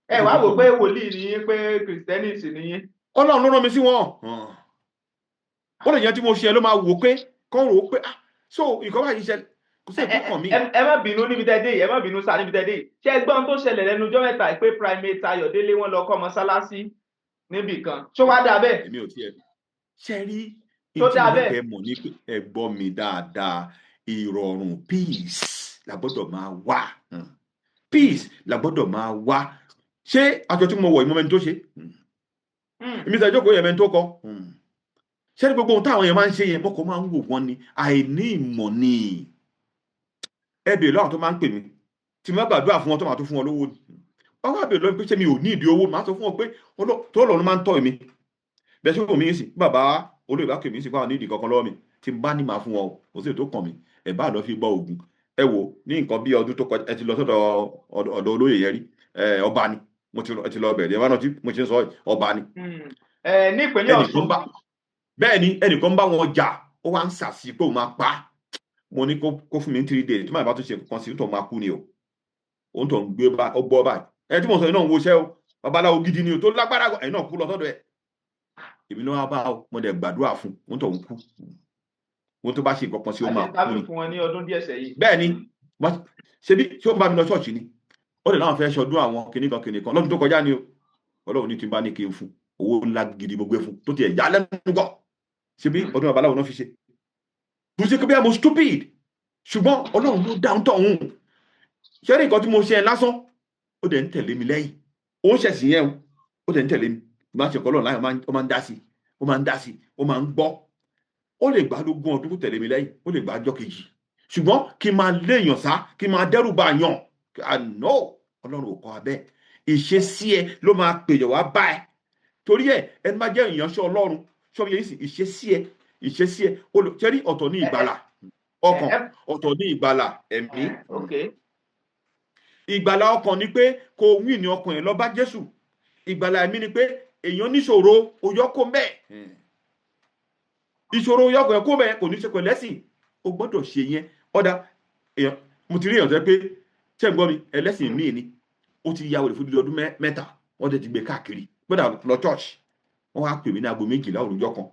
Ẹ wá wò pé wòlíì ni yín, pé kìrìsìtẹ́nì sì ni yín. Ọlọ́run ló rán mi sí wọn. Ó lè yẹn tí mo ṣe ló máa wò pé kọ́ rò ó pé, ah, so nǹkan báyìí ṣẹlẹ̀, kò sí èkó kàn mí. Ẹ má bínú níbi tẹ́ dé yìí, ẹ má bínú sáà níbi tẹ́ dé yìí. Ṣé ẹ gbọ́n tó ṣẹlẹ̀ lẹ́nu ọjọ́ mẹ́ta yìí pé Primate Ayọ̀délé, wọ́n lọ kọ́ mọ́sálásí níbì kan? Ṣó wá dáa bẹ́ẹ̀? Èmi ò tiẹ̀ ṣe rí. Tó ìtí dáa mo bẹ́ẹ̀. fẹ́ mọ̀ ní pé ẹ gbọ́ mi dáadáa, ìrọ̀rùn, peace la gbọ́dọ̀ máa wá. Peace la gbọ́dọ̀ máa wá. Ṣé aṣọ tí mo wọ̀, ìmọ̀ mẹ́ni tó ṣe? Èmi tẹ́ jókòó yẹn, mẹ́ni tó kọ. Ṣé ní gbogbo ohun táwọn yẹn máa ń ṣe yẹn, mọ́kàn máa ń wò wọ́n ni, àìní ìmọ̀ ni. Ẹ bèèrè lọ́wọ́ tó máa ń pè mí, tí mo bá gbàdúrà fún wọn, tó máa tó fún wọn lówó ni. Wọ́n wá bèèrè lọ́wọ́ pé ṣé mi ò ní ìdí owó. Màá sọ fún wọn pé tó Ọlọ́run máa ń tọ́ mi bẹ́ẹ̀. Ṣé wò mí sí, bàbá olóyè bá pè mí sí fáwọn ní ìdí kankan lọ́wọ́ mi, tí n bá ní màá fún wọn o, kò sí èyí tó kàn mí. Ẹ bá lọ fi gbọ́ oògùn. Ẹ wò, ní nǹkan bí ọdún tó kọjá, ẹ ti lọ sọ́dọ̀ ọ̀dọ̀ olóyè yẹn rí? Ẹ ọba ni mo ti ẹ ti lọ bẹ̀rẹ̀, ẹ bá rántí mo ṣe ń sọ yìí, ọba ni. Ẹ ní ìpínlẹ̀ Ẹnìkan Ọ̀ṣun. Bá bẹ́ẹ̀ ni, ẹnìkan bá wọn jà, ó wá ń sàsí pé òun máa pa á. Mo ní kó fún mi ní 3 days, tí màá bá tún ṣe nǹkan sí, tó máa kú ni o. Òun tó ń gbé bá ó gbọ́ báyìí. Ẹni tí mo sọ yìí náà ń wo iṣẹ́ o, babaláwo gidi ni o tó lágbára gan. Ẹ̀yin náà kú lọ sọ́dọ̀ ẹ̀, èmi ló wá bá o. Mo dẹ̀ gbàdúrà fún òun tó ń kú. Òun tó bá ṣe nǹkan kan sí, ó Àti máa kú interview ni. fún wọn ní ọdún díẹ̀ sẹ́yìn. Bẹ́ẹ̀ ni, ṣebí ṣé ó ń bá mi lọ ṣọ́ọ̀ṣì ni, ó lè láwọn fẹ́ ṣọdún àwọn kìnnìkan kìnnìkan lọ́dún tó kọjá ni o. Ọlọ́run ní tí n bá ní kí n fún owó ńlá gidi gbogbo fún tó tiẹ̀ yá lẹ́nu gan. Ṣebí ọdún babaláwo náà fi ṣe, kò sí pé bí mo stupid, ṣùgbọ́n Ọlọ́run ló dáhùn tọ̀hún. Ṣé ní nǹkan tí mo ṣe yẹn lásán, ó dẹ̀ ń tẹ̀lé mi lẹ́yìn. Ó ń ṣẹ̀sìn yẹn o, ó dẹ̀ ń tẹ̀lé mi. Bá ṣe kọ́ Ọlọ́run láyọ̀, ó máa ń dá sí, ó máa ń dá sí, ó máa ń gbọ́. Ó lè gbà lógún ọdún kó tẹ̀lé mi lẹ́yìn, ó lè gbà ọjọ́ kejì, ṣùgbọ́n kí n máa léèyàn sá, kí n máa dẹ́rù bá yàn, àná Ọlọ́run ò kọ́ abẹ́. Ìṣesí ẹ ló máa pèyàn wá bá ẹ. Torí ẹ, ẹni máa jẹ́ ìyànṣẹ́ Ọlọ́run ṣọ́bi yẹn sì, ìṣesí ẹ, ìṣesí ẹ ṣẹ́rí, ọ̀tọ̀ ní ìgbàlà ọkàn, ọ̀tọ̀ ní ìgbàlà ẹ̀mí. Ìgbàlà ọkàn ni pé kò wí ní ọkàn yẹn lọ bá Jésù. Ìgbàlà ẹ̀mí ni pé èèyàn níṣòro, oyọ́ kó mbẹ́ ìṣòro, oyọ́ kó mbẹ́, kò ní ṣe pẹ̀lú ẹ̀sìn. O gbọ́dọ̀ ṣe yẹn. Ọ̀dà èèyàn, mo ti rí èèyàn tó yẹ pé, ṣé ń gbọ́ mi, ẹlẹ́sìn míì ni, ó ti ya wèrè fún dídí ọdún 3, wọ́n ti gbé káàkiri, gbọ́dọ̀ lọ church. Wọ́n wá pè mí ní aago 12 òrùjọ́ kan.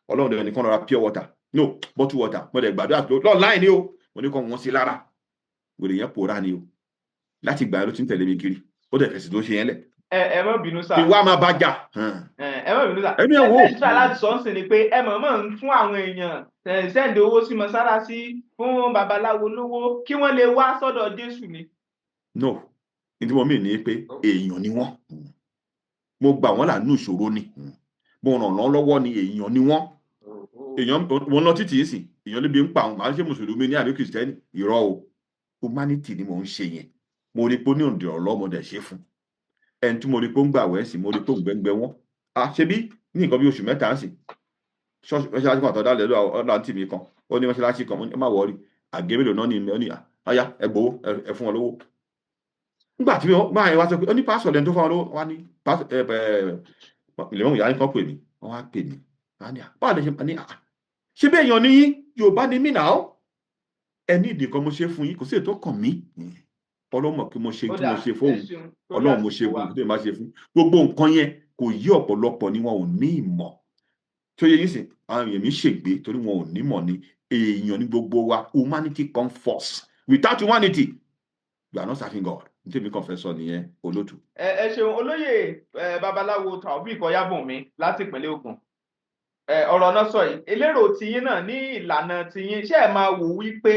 Ọlọ́run dẹ̀ nìkan lọ ra pure water, no, bottle water. Mo dẹ̀ gbàdúrà lọ́ọ̀láì ni o. Mo ní kọ́ wọn sí lára, wèrè yẹn pòórá ni o. Láti gbà ló ti ń tẹ̀lé mi kiri, ó dẹ̀ fẹ̀sì tó ṣe yẹn lẹ̀. Ẹ má bínú sà. Kí wá máa bá jà. Ẹ má bínú sà. Ẹnu ẹ̀ wò. Ẹ try láti sọ ń sìn ni pé ẹ mọ̀ọ́mọ̀ ń fún àwọn èèyàn, send owó sí mọ́sálásí, fún babaláwo lówó, kí wọ́n lè wá sọ́dọ̀ Jésù ni. No, ní tí mo mì ní pé èèyàn ni wọ́n. Mo gbà wọ́n là nínú ìṣòro ni, mo ràn wọ́n lọ́wọ́ ni. Èèyàn ni wọ́n. Èèyàn wọn lọ títì yìí sìn, èèyàn lébi ń pa àwọn, màá ṣe mùsùlùmí ní àbí kìrìsìtẹ́nì? Irọ́ o, humanity ni mò ń ṣe yẹn. Mo rí pé ó ní òǹdè ọlọ́mọdé ṣe fún ẹni tí mo rí pé ó ń gbà wẹ́sì, mo rí pé ó ń gbẹ́ngbẹ́ wọ́n. A ṣe bí ní nǹkan bí oṣù 3 ń sìn, ṣọ́ọ̀ṣì mọ́ṣáláṣí kan àtọ́dá lẹ́lọ́ ọ̀dà àǹtí mi kan, ó ní mọ́ṣáláṣí kan. Mo ní ẹ má worry, àgé mélòó náà ní? Ó ní ọ̀yá, ẹ gbowó, ẹ fún wọn lówó. Nígbà tí wọ́n máa wá sọ pé ó ní pásọ̀ lẹ́nu tó fún wọn lówó, wọ́n á ní pásọ̀ ẹ ẹ ìlẹ̀mọ̀ ìyá nǹkan pè mí, wọ́n wá pè mí, wọ́n á ní báwo lè ṣe ní ṣé bí èèyàn ní yín, Yorùbá ni mí náà, ẹ ní ìdí kan mo ṣe fún yín, kò sí ètò kàn mí. Ọlọ́mọ kí mo ṣe tí mo ṣe fóun, Ọlọ́run mo ṣe fún, tí mo bá ṣe fún gbogbo nǹkan yẹn, kò yí ọ̀pọ̀lọpọ̀ ni wọn ò ní ìmọ̀ tí ó yẹ yín sìn. Àwọn èèyàn mi ṣègbè torí wọn ò nímọ̀ ni. Èèyàn ní gbogbo wa. Humanity come first. Without humanity, you are not serving God. Nítorí mi kàn fẹ́ sọ nìyẹn, olótù. Ẹ ṣeun, olóyè ẹ babaláwo Taofeek Ọyábùnmi láti ìpínlẹ̀ Ògùn. Ọ̀rọ̀ náà sọ yìí, elérò tiyín náà ní ìlànà tiyín, ṣé ẹ máa wò wípé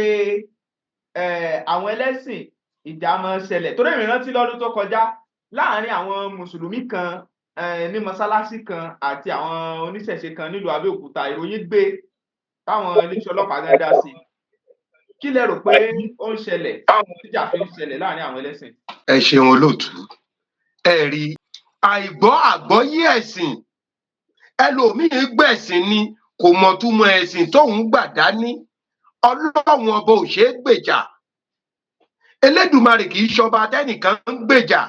àwọn ẹlẹ́sìn, ìjà máa ń ṣẹlẹ̀? Torí èmi rántí lọ́dún tó kọjá, láàárín àwọn mùsùlùmí kan ní mọ́sálásí kan àti àwọn oníṣẹ̀ṣe kan nílùú Abẹ́òkúta, ìròyìn gbé táwọn iléeṣẹ́ ọlọ́pàá gan dá sí. Kí lẹ rò pé ó ń ṣẹlẹ̀ tíjà fi ń ṣẹlẹ̀ láàárín àwọn ẹlẹ́sìn? Ẹ ṣeun, olóòtú. Ẹ rí àìgbọ́ àgbọ́yé ẹ̀sìn, ẹlòmíín gbẹ̀sìn ni kò mọ̀ túmọ̀ ẹ̀sìn tóun gbà dání. Ọlọ́run Ọba ò ṣeé gbèjà, Elédùmarè kì í ṣọba tẹnìkan ń gbèjà.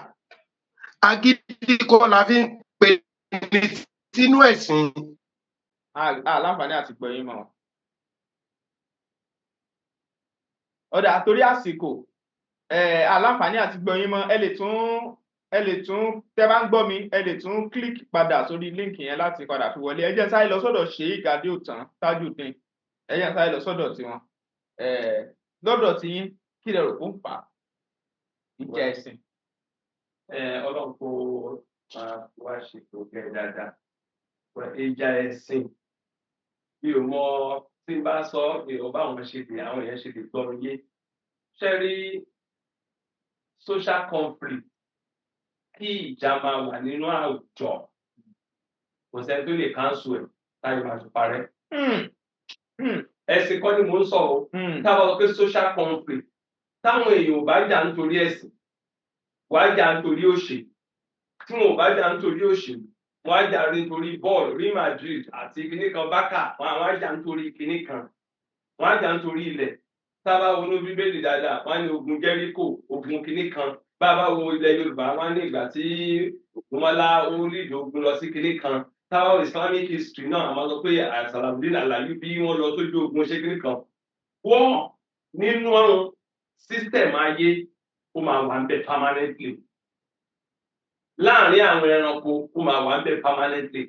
Agídí kọ́ la fi ń pè ní sínú ẹ̀sìn. A láǹfààní àti gbọ́ yín mọ́. Ọ̀dà, torí àsìkò, a láǹfààní àti gbọ́ yín mọ́. Ẹ lè tún tẹ́ bá ń gbọ́ mi, ẹ lè tún click padà sórí link yẹn láti padà fi wọlé. Ẹ jẹ́ sáré lọ sọ́dọ̀ Sheik Adéòtán Tajudeen. Ẹ jẹ́ sáré lọ sọ́dọ̀ tiwọn. Lọ́dọ̀ tiyín, kí lẹ rò kó ń fà á, ìjà ẹ̀sìn? Ọlọ́run kó máa wá ṣètò gẹ́ dáadáa. Ìjà ẹ̀sìn, mi ò mọ tí n bá sọ, mi ò bá wọn ṣe lè, àwọn èèyàn ṣe lè gbọ́ mi yé. Ṣé rí social conflict, kí ìjà máa wà nínú àwùjọ, kò sẹ́ni tó lè cancel ẹ̀ táyé máa fi parẹ́. Ẹ̀sìn kọ́ ni mò ń sọ o. Táwọn sọ pé social conflict, táwọn èèyàn ò bá jà nítorí ẹ̀sìn, wàá jà nítorí òṣèlú. Tí wọn ò bá jà nítorí òṣèlú, wọn á jà nítorí bọ́ọ̀lù, Real Madrid àti kinní kan, Barca. Wọn àwọn á jà nítorí kinní kan, wọn á jà nítorí ilẹ̀. Tábà wọnú Bíbélì dáadáa, wọn á ní ogun Jẹ́ríkò, ogun kinní kan. Bàbá wo ilẹ̀ Yorùbá, wọn á ní ìgbà tí Ògúnmọ́lá ó lídìí ogun lọ sí kinní kan. Tábà wo Islamic history náà, àwọn sọ pé Salaudeen Alayu bí wọ́n lọ sójú ogun, ṣé kinní kan. Wọ́n nínú system ayé, ó máa wà ń bẹ̀ permanently. Láàrin àwọn ẹranko, ó máa wà ń bẹ̀ permanently.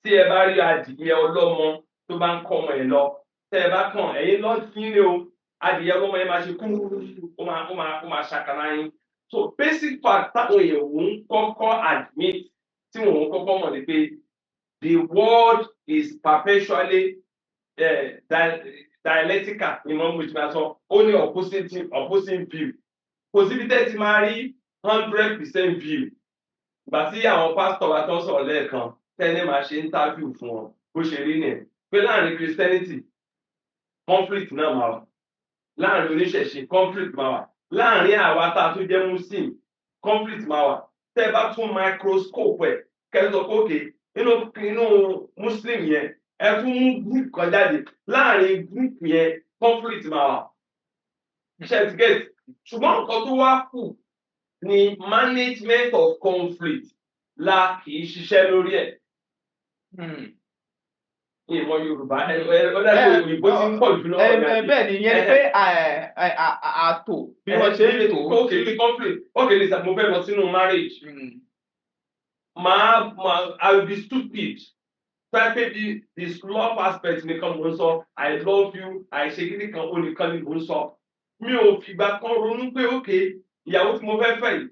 Tí ẹ bá rí adìyẹ ọlọ́mọ tó bá ń kọ́ ọmọ ẹ̀ lọ, tẹ́ ẹ bá kàn ẹ̀yin lọ sílé o, adìyẹ ọlọ́mọ yẹn máa ṣe kú, ó máa ṣàkàrà yín. So basic fact táwọn èèyàn ń kọ́kọ́ admit, tí wọ́n ń kọ́kọ́ mọ̀ ni pé the world is perpetually dialectical ni wọ́n mú ìtumọ̀ sọ. Ó ní opposing view. Kò síbi tẹ́ ti máa rí 100% view. Ìgbà tí àwọn pásítọ̀ wa tó ń sọ̀rọ̀ lẹ́ẹ̀kan, tẹ́lẹ̀ máa ṣe interview fún wọn, bó ṣe rí nìyẹn, pé láàrin Christianity, conflict náà máa wà. Láàrin oníṣẹ̀ṣe, conflict máa wà. Láàrin àwa tá a tún jẹ́ Muslim, conflict máa wà. Tẹ́ ẹ bá tún microscope ẹ̀, kẹ́ ẹ sọ pé okay, inú Muslim yẹn, ẹ tún mú group kan jáde, láàrin group yẹn, conflict máa wà. Ṣe ti get? Ṣùgbọ́n nǹkan tó wá kù ni management of conflict la kì í ṣiṣẹ́ lórí ẹ̀. Ìmọ̀ Yorùbá ẹ ó dàbí òyìnbó ti ń pọ̀ jù lọ́wọ́. Bẹ́ẹ̀ ni, ìyẹn ni pé ààtò bí wọ́n ṣe ń tò ó. Okay, the conflict, okay, listen, mo fẹ́ lọ sínú marriage. Máa I will be stupid pẹ́pẹ́ bí this love aspect nìkan mo ń sọ. I love you, I ṣe kíní kan, ó nìkan ni mo ń sọ. Mi ò fìgbà kan ronú pé okay, ìyàwó tí mo fẹ́ fẹ́ yìí,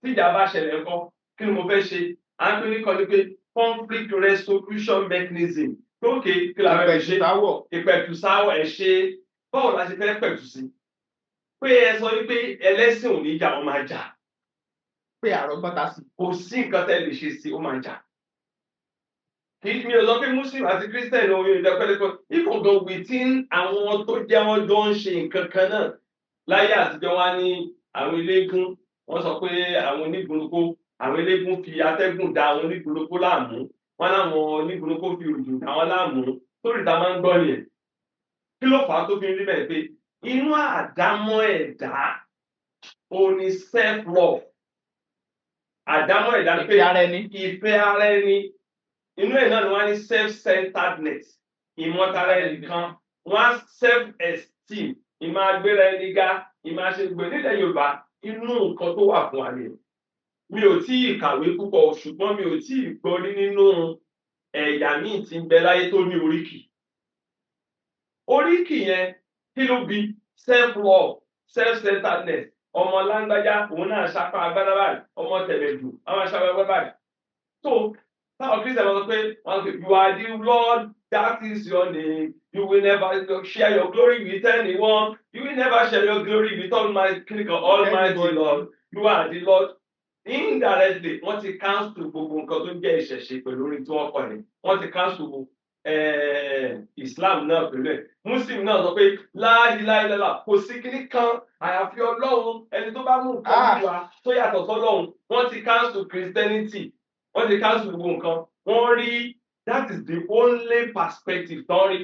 tí ìjà bá ṣẹlẹ̀ ńkọ́? Kí ni mo fẹ́ ṣe? À ń pè ní kan ní pé conflict resolution mechanism. Lókè, kí la fẹ́ fi ṣe? Ìpẹ̀tùsáwọ̀. Ìpẹ̀tùsáwọ̀, ẹ̀ ṣe. Báwo la ṣe fẹ́ pẹ̀tù sí pé ẹ sọ wípé ẹlẹ́sìn ò ní jà? Wọ́n máa jà. Pé àrọ́gbọ́n ta sí. Kò sí nǹkan tẹ́ lè ṣe sí, ó máa jà. Kì í, mi ò sọ pé Muslim àti Christian ò yóò dẹ́pẹ́lẹ́pẹ́. Even though within àwọn tó jẹ́ wọ́n jọ ń ṣe nǹkan kan náà, láyé àtijọ́, wá ní àwọn eléégún, wọ́n sọ pé àwọn onígunukó, àwọn eléégún fi atẹ́gùn da àwọn onígunukó láàmú, wọ́n láwọn onígunukó fi òjò dá wọn láàmú. Sórí ìta máa ń gbọ́ nìyẹn. Kí ló fà á tó fi ń rí bẹ́ẹ̀? Pé inú àdámọ́ ẹ̀dá ò ní self love. Àdámọ́ ẹ̀dá ni pé ìfẹ́ ara ẹni. Ìfẹ́ ara ẹni. Inú ẹ̀ náà ni wọ́n á ní self-centeredness, ìmọ̀tara ẹnìkan. Wọ́n á self-esteem, ìmọ̀ agbéra ẹni ga, ìmọ̀ àṣegbè. Nílẹ̀ Yorùbá, inú nǹkan tó wà fún wa nìyẹn. Mi ò tí ì kàwé púpọ̀, ṣùgbọ́n mi ò tí ì gbọ́ rí nínú ẹ̀yà míì tí ń bẹ láyé tó ní oríkì. Oríkì yẹn, kí ló bí? Self-love, self-centeredness. Ọmọ láńgbájá, òun náà ṣapá agbádá báyìí. Ọmọ tẹ̀lẹ̀dù, àwọn aṣapá agbádá báyìí. So táwọn Christian wọn sọ pé, wọn sọ, "You are the Lord, that is your name. You will never share your glory with anyone. You will never share your glory with Almighty, Almighty Lord. You are the Lord." Indirectly, wọ́n ti cancel gbogbo nǹkan tó ń jẹ́ ìṣẹ̀ṣe pẹ̀lú orin tí wọ́n kọ ni. Wọ́n ti cancel Islam náà pẹ̀lú ẹ̀. Muslim náà sọ pé láìláìlálà, kò sí kíní kan àyàfi Ọlọ́run. Ẹni tó bá mú nǹkan wá tó yàtọ̀ sọ́lọ́run, wọ́n ti cancel Christianity, wọ́n ti cancel gbogbo nǹkan. Wọ́n rí, that is the only perspective tán rí.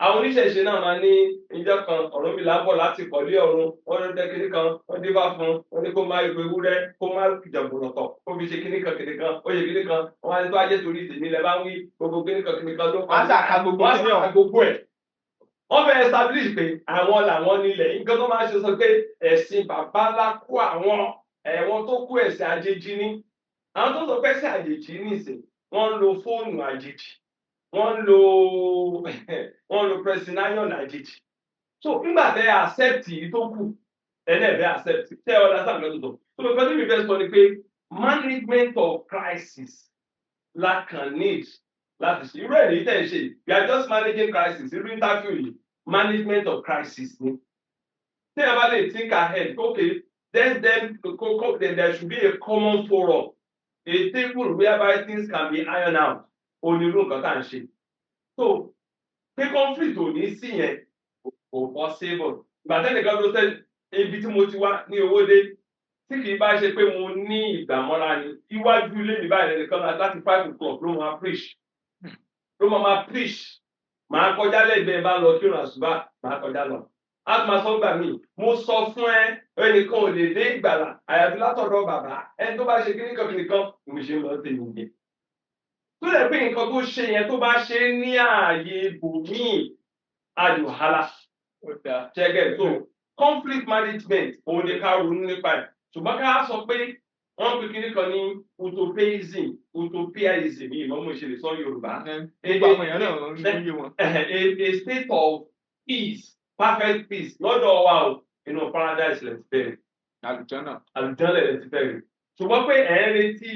Àwọn oníṣẹ̀ṣe náà máa ní ìjọ kan, Ọ̀rúnmìlà bọ̀ láti kọ̀lé ọ̀run, wọ́n ló dé kíní kan, wọ́n dé bá fún un, wọ́n ní kó má ipò ewúrẹ́, kó má jàǹbùrọ̀tọ̀, kó fi ṣe kíní kan kíní kan, ó ṣe kíní kan. Wọ́n á ní tó ajé torí tèmi lẹ bá ń wí gbogbo kíní kan kíní kan ló Wọ́n á ṣàka gbogbo wọ́n á kíní ṣàka ọ̀hún. gbogbo ẹ̀. Wọ́n fẹ́ establish pé àwọn làwọn nílẹ̀. Nǹkan tó máa ń ṣe sọ pé ẹ̀sìn bàbá ńlá kó àwọn ẹ̀wọ̀n tó kó ẹ̀sìn àjèjì ní. Àwọn tó sọ pé ẹ̀sìn àjèjì nìsín, wọ́n ń lo fóònù àjèjì, wọ́n ń lo pressing iron àjèjì. So nígbà tẹ́ accept yìí tó kù, ẹlẹ́ẹ̀fẹ́ accept tẹ́ ọ lásán lọ́dún tó. So nǹkan tí mi fẹ́ sọ ni pé management of crisis la kàn need láti ṣe. Irú ẹ̀ ní tẹ̀ ń ṣe, we are just managing crisis. Irú interview yìí, management of crisis ni. Tí ẹ bá lè think ahead, okay, then there should be a common forum, a table whereby things can be ironed out. Onírú nǹkan tá à ń ṣe, so pé conflict ò ní sí yẹn, kò possible. Ìgbà tẹ́nìkan tó sẹ́ ibi tí mo ti wá ní Owódé, tí kì í bá ṣe pé mo ní ìgbàmọ́ra ni, iwájú ilé mi báyìí lẹ́nìkan láti 5 o'clock ló máa preach, ló máa preach. Màá kọjá lẹ́gbẹ̀ẹ́, bá lọ kírun àṣùbà, màá kọjá lọ. A tún máa sọ gbà mí, mo sọ fún ẹ, ẹnìkan ò lè dé ìgbàlà àyàfi látọ̀dọ̀ bàbá. Ẹni tó bá ṣe kíníkan kíníkan, mo ṣe ń lọ sí ìyẹn tó lè pé nǹkan tó ṣe yẹn, tó bá ṣe ní ààyè ibòmíì, ayò hálà ṣẹgẹ. So conflict management, òun ni ká ronú nípa ẹ̀. Ṣùgbọ́n ká sọ pé wọ́n ń pè kíní kan ní utopianism. Utopianism yìí mọ́, mo ṣe lè sọ Yorùbá. Gbogbo àwọn èèyàn náà ń yé wọn. A state of peace, perfect peace, lọ́dọ̀ wa o, inú paradise lè ti bẹ̀rẹ̀. Àlùjọ́nà. Àlùjọ́nà lè ti bẹ̀rẹ̀. Ṣùgbọ́n pé ẹ̀ ń retí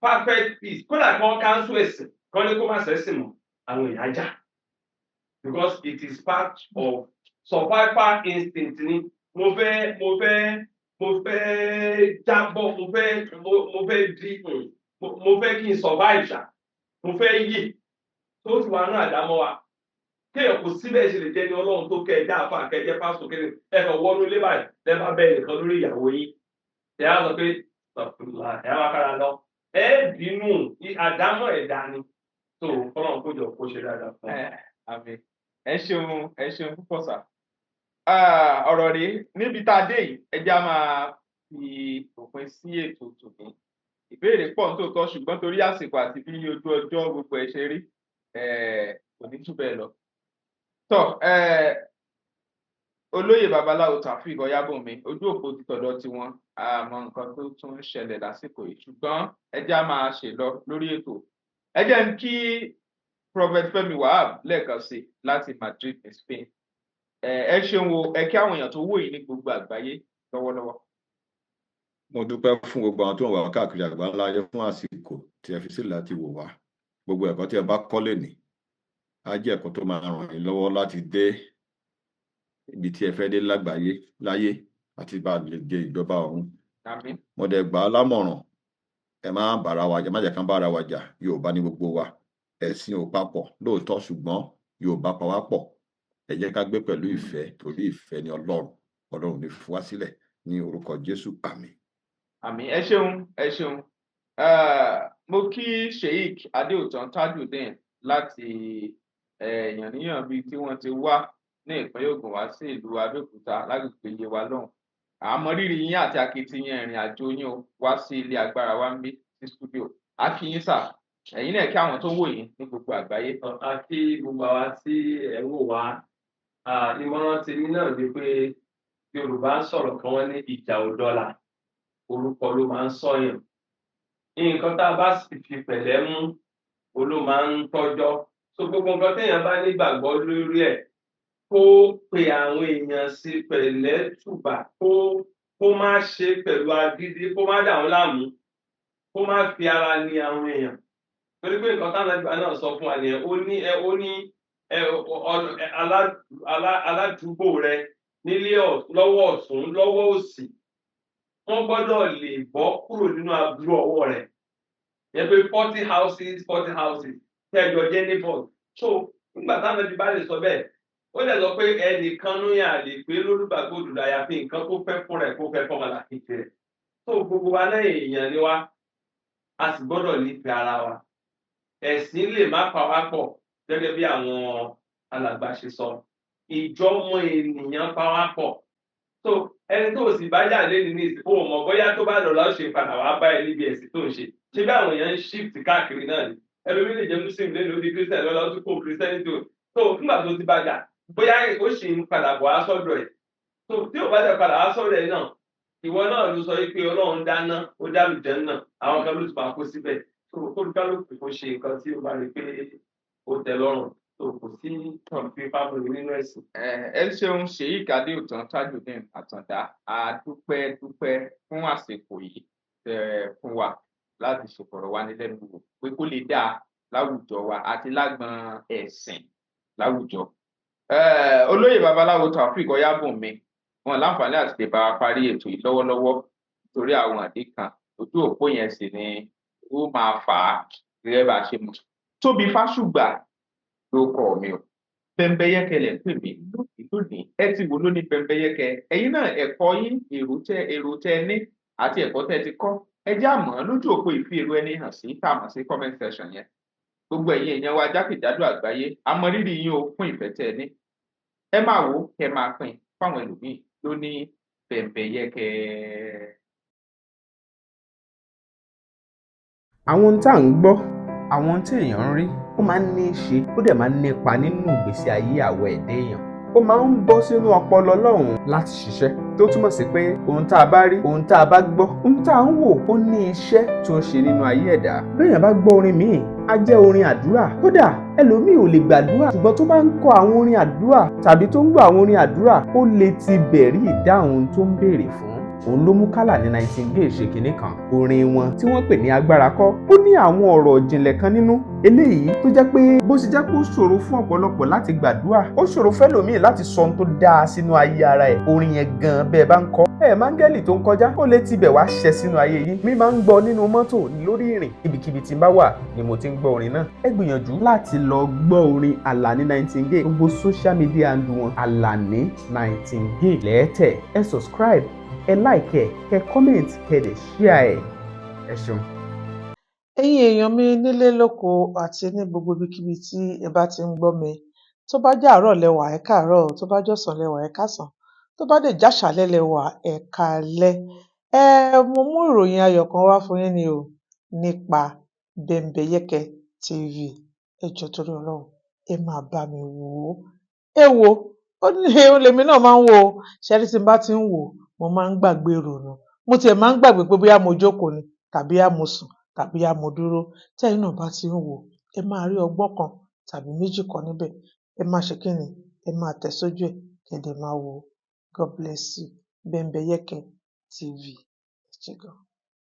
perfect peace, kódà kan cancel ẹ̀sìn kan ní kó má ṣẹ̀sìn mọ́, àwọn èèyàn já, because it is part of survival instinct ni. Mo fẹ́ jábọ́, mo fẹ́ di mo fẹ́ kí n survive ṣá, mo fẹ́ yè. Tó ti wà ní àdámọ́ wa, kéèyàn kò síbẹ̀ ṣe lè jẹ́ ní Ọlọ́run tó kẹ́ ẹ já àfa kẹ́ ẹ jẹ́ pásítọ̀ kéde, ẹ kàn wọnú ilé báyìí, lẹ́ bá bẹ́ẹ̀ nìkan lórí ìyàwó yín, ẹ á sọ pé sọfúnla, ẹ á wá kára lọ, ẹ bínú. Àdámọ́ ẹ̀dá ni. Tó Ọlọ́run kó jọ kó ṣe dáadáa fún Ẹ àmín. Ẹ ṣeun, ẹ ṣeun púpọ̀ sà. Ọ̀rọ̀ rèé níbi tá a dé yìí, ẹ jẹ́ á máa fi òpin sí ètò tòní. Ìbéèrè pọ̀ nítòótọ́, ṣùgbọ́n torí àsìkò àti bí ojú ọjọ́ gbogbo ẹ̀ ṣe rí, kò ní jù bẹ́ẹ̀ lọ. Tọ́ olóyè babaláwo Taofeek Ọ̀yábùnmi, ojú òpó ti tọ̀dọ̀ tiwọn, àmọ́ nǹkan tó tún ń ṣẹlẹ̀ lásìkò yìí, ṣùgbọ́n ẹ jẹ́ á máa ṣe lọ lórí ètò. Ẹ jẹ́ ń kí Prophet Fẹ́mi Wahab lẹ́ẹ̀kan sí láti Madrid ní Spain. Ẹ ṣeun o. Ẹ kí àwọn èèyàn tó wò yìí ní gbogbo àgbáyé lọ́wọ́lọ́wọ́. Mo dúpẹ́ fún gbogbo àwọn tó ń wà wá káàkiri àgbáńlá ayé fún àsìkò tí ẹ fi sílẹ̀ láti wò wá. Gbogbo ẹ̀kọ́ tí ẹ bá kọ́ lénìí á jẹ́ ẹ̀kọ́ tó máa ràn yín lọ́wọ́ láti dé ibi tí ẹ fẹ́ dé lágbàáyé láyé àti bá a lè dé ìjọba ọ̀run. Àmín. Mo dẹ̀ gbà á lámọ̀ràn, ẹ má bára wa jà, má jẹ́ kán bára wa jà. Yorùbá ní gbogbo wa. Ẹ̀sìn ò papọ̀ lóòótọ́, ṣùgbọ́n Yorùbá pa wá pọ̀. Ẹ jẹ́ ká gbé pẹ̀lú ìfẹ́, torí ìfẹ́ ni Ọlọ́run. Ọlọ́run ní fi wá sílẹ̀ ní orúkọ Jésù. Àmín. Àmín. Ẹ ṣeun, ẹ ṣeun. Mo kí Sheik Adéòtán Tajudeen láti Yànníyàn bíi tí wọ́n ti wá ní ìpínlẹ̀ Ògùn wá sí ìlú Abẹ́òkúta lágbègbè Yewa lọ́hùn. Àmọ́ rírì yín àti akitiyan ìrìn àjò yín o wá sí ilé agbára wa ń bí sí stúdíò. A kí yín sà, ẹ̀yin náà kí àwọn tó wò yín ní gbogbo àgbáyé. A kí gbogbo àwa tí ẹ ń wò wá. Ìmọ̀ràn tèmi náà ni pé Yorùbá ń sọ̀rọ̀ kan, wọ́n ní ìjà ò dọ́là, orúkọ ló máa ń sọ̀yàn. Nǹkan tá a bá sì fi pẹ̀lẹ́ mú òun ló máa ń tọ́jọ́. So gbogbo nǹkan téèyàn bá nígbàgbọ́ lórí ẹ̀, kó pe àwọn èèyàn sí pẹ̀lẹ́ tùbà, kó má ṣe pẹ̀lú agídí, kó má dà wọ́n láàmú, kó má fi ara ní àwọn èèyàn, torí pé nǹkan táwọn àgbà náà sọ fún wa nìyẹn. Ó ní ẹ ó ní ẹ ọ alá alá aládùúgbò rẹ nílé lọ́wọ́ ọ̀tún, lọ́wọ́ òsì, wọ́n gbọ́dọ̀ lè bọ́ kúrò nínú aburú ọwọ́ rẹ̀ yẹ pé 40 houses, 40 houses tẹ́jọ jẹ́ neighbors. So nígbà táwọn ẹbí bá lè sọ bẹ́ẹ̀, ó lè sọ pé ẹnìkan ló yàn lè pé lólùgbàgbọ́ òdodo àyàfi nǹkan tó fẹ́ fún rẹ̀ kó fẹ́ fọmọlàkejì rẹ̀. So gbogbo wa náà èèyàn ni wá, a sì gbọ́dọ̀ nífẹ̀ẹ́ ara wa. Ẹ̀sìn lè má pa wá pọ̀ gẹ́gẹ́ bí àwọn alàgbà ṣe sọ, ìjọmọ ènìyàn pa wá pọ̀. So ẹni tó sì bá jà lé ní ìsìnkú ò mọ̀ bóyá tó bá lọ́la ó ṣe padà wá bá ẹ níbi ẹ̀sìn tó ń ṣe. Ṣé bí àwọn èèyàn ń shift káàkiri náà ni? Ẹlòmíì lè jẹ́ Muslim lẹ́nu, ó di Christian lọ́la, ó tún kó Christianity o. So nígbà tó ti bá jà, bóyá ó sì ń padà bọ̀ wá sọ́dọ̀ ẹ̀. So tí ò bá dẹ̀ padà wá sọ́dọ̀ ẹ̀ náà, ìwọ náà ló sọ pé Ọlọ́run dáná, ó dá lùjẹ́ náà, àwọn kan ló ti máa kó síbẹ̀. So kólúkálùkù kó ṣe nǹkan tí ó bá rí pé ó tẹ́ lọ́rùn. So kò sí fífábùrù nínú ẹ̀sìn. Ẹ ṣeun, Sheik Adéòtán Tajudeen Àtàndá. A dúpẹ́ dúpẹ́ fún àsìkò yìí tẹ́ fún wa láti ṣèfọ̀rọ̀wánilẹ́nuwò pé kó lè dáa láwùjọ wa àti lágbọn ẹ̀sìn láwùjọ. Olóyè babaláwo Taofeek Ọyábùnmi wọn láǹfààní àti lè bá wa parí ètò yìí lọ́wọ́lọ́wọ́ torí àwọn àdé kan ojú òpó yẹn sì ni ó máa fà á gẹ́gẹ́ bá a ṣe mọ̀. Tóbi Fásùgbà ló kọ mi o. Bẹ́ńbẹ́yẹ́kẹ́ lẹ̀ ń pè mí lónìí lónìí. Ẹ ti wò lónìí Bẹ́ńbẹ́yẹ́kẹ́. Ẹ̀yin náà ẹ̀kọ́ yín, èrò tẹ́ ní àti ẹ̀kọ́ tẹ́ ti kọ́, ẹ já mọ̀ lójú òpó ìfi èrò ẹni hàn sí tá a mọ̀ sí comment section yẹn. Gbogbo ẹ̀yin èèyàn wa jákèjádò àgbáyé, a mọ rírì yín o fún ìfẹ́ tẹ́ ẹ ní. Ẹ máa wò ó, kẹ́ máa pín fáwọn ẹlòmíì lóní Bẹ́ńbẹ́yẹ́kẹ́. Àwọn ohun tá à ń gbọ́, àwọn ohun tí èèyàn ń rí, ó máa ń ní í ṣe, ó dẹ̀ máa ń nípa nínú ìgbésí ayé àwa ẹ̀dá èèyàn. Ó máa ń bọ́ sínú ọpọlọ lọ́hùn-ún láti ṣiṣẹ́, tó túmọ̀ sí pé ohun tá a bá rí, ohun tá a bá gbọ́, ohun tá a ń wò, ó ní iṣẹ́ tó ń ṣe nínú ayé ẹ̀dá. Béèyàn bá gbọ́ orin míì, á jẹ́ orin àdúrà. Kódà ẹlòmíì ò lè gbàdúrà, ṣùgbọ́n tó bá ń kọ àwọn orin àdúrà tàbí tó ń gbọ́ àwọn orin àdúrà, ó lè ti bẹ̀rí ìdáhùn ohun tó ń béèrè fún. Òun ló mú Kálàní Nightingale ṣe kinní kan. Orin wọn tí wọ́n pè ní Agbára Kọ́, ó ní àwọn ọ̀rọ̀ ìjìnlẹ̀ kan nínú eléyìí tó jẹ́ pé bó ṣe jẹ́ pé ó ṣòro fún ọ̀pọ̀lọpọ̀ láti gbàdúrà, ó ṣòro fẹ́lòmíì láti sọ ohun tó dáa sínú ayé ara ẹ̀. Orin yẹn gan, bẹ́ẹ̀ bá ń kọ ẹ̀, máńgẹ́lì tó ń kọjá ó lè tibẹ̀ wá ṣẹ sínú ayé yìí. Mi máa ń gbọ́ nínú mọ́tò, lórí ìrìn, ibikíbi tí n bá wà ni mo ti ń gbọ́ orin náà. Ẹ gbìyànjú láti lọ gbọ́ orin Àlàní Nightingale. Gbogbo social media handle wọn, Àlàní Nightingale lẹ́ẹ̀tẹ̀. Ẹ subscribe, ẹ like, ẹ kẹ comment, kẹ dẹ̀ share ẹ. Ẹ ṣeun. Ẹ̀yin èèyàn mi nílé lóko àti ní gbogbo ibikíbi tí ẹ bá ti ń gbọ́ mi, tó bá jẹ́ àárọ̀ lẹ wà, ẹ káàárọ̀ o, tó bá jọ̀sán lẹ wà, ẹ káàsán, tó bá dẹ̀ jáṣàálẹ́ lẹ wà, ẹ káalẹ́. Mo mú ìròyìn ayọ̀ kan wá fún yín ni o nípa Bẹ́ńbẹ́yẹ́kẹ́ TV. Ẹ jọ̀ọ́, torí Ọlọ́run, ẹ máa bá mi wò ó. Ẹ wò ó ní òun lèmi náà máa ń wò ó. Ṣé ẹ rí, tí n bá ti ń wò ó, mo máa ń gbàgbé ìrònú. Mo tiẹ̀ máa ń gbàgbé pé bóyá mo jókòó ni tàbí bóyá mo sùn tàbí bóyá mo dúró. Tẹ́yin náà bá ti ń wò ó, ẹ máa rí ọgbọ́n kan tàbí méjì kọ́ níbẹ̀. Ẹ máa ṣe kí ni? Ẹ máa tẹ̀ sójú ẹ̀, kẹ́ dẹ̀ máa wò ó. God bless you. Bẹ́ńbẹ́yẹ́kẹ́ TV. Ṣé gan.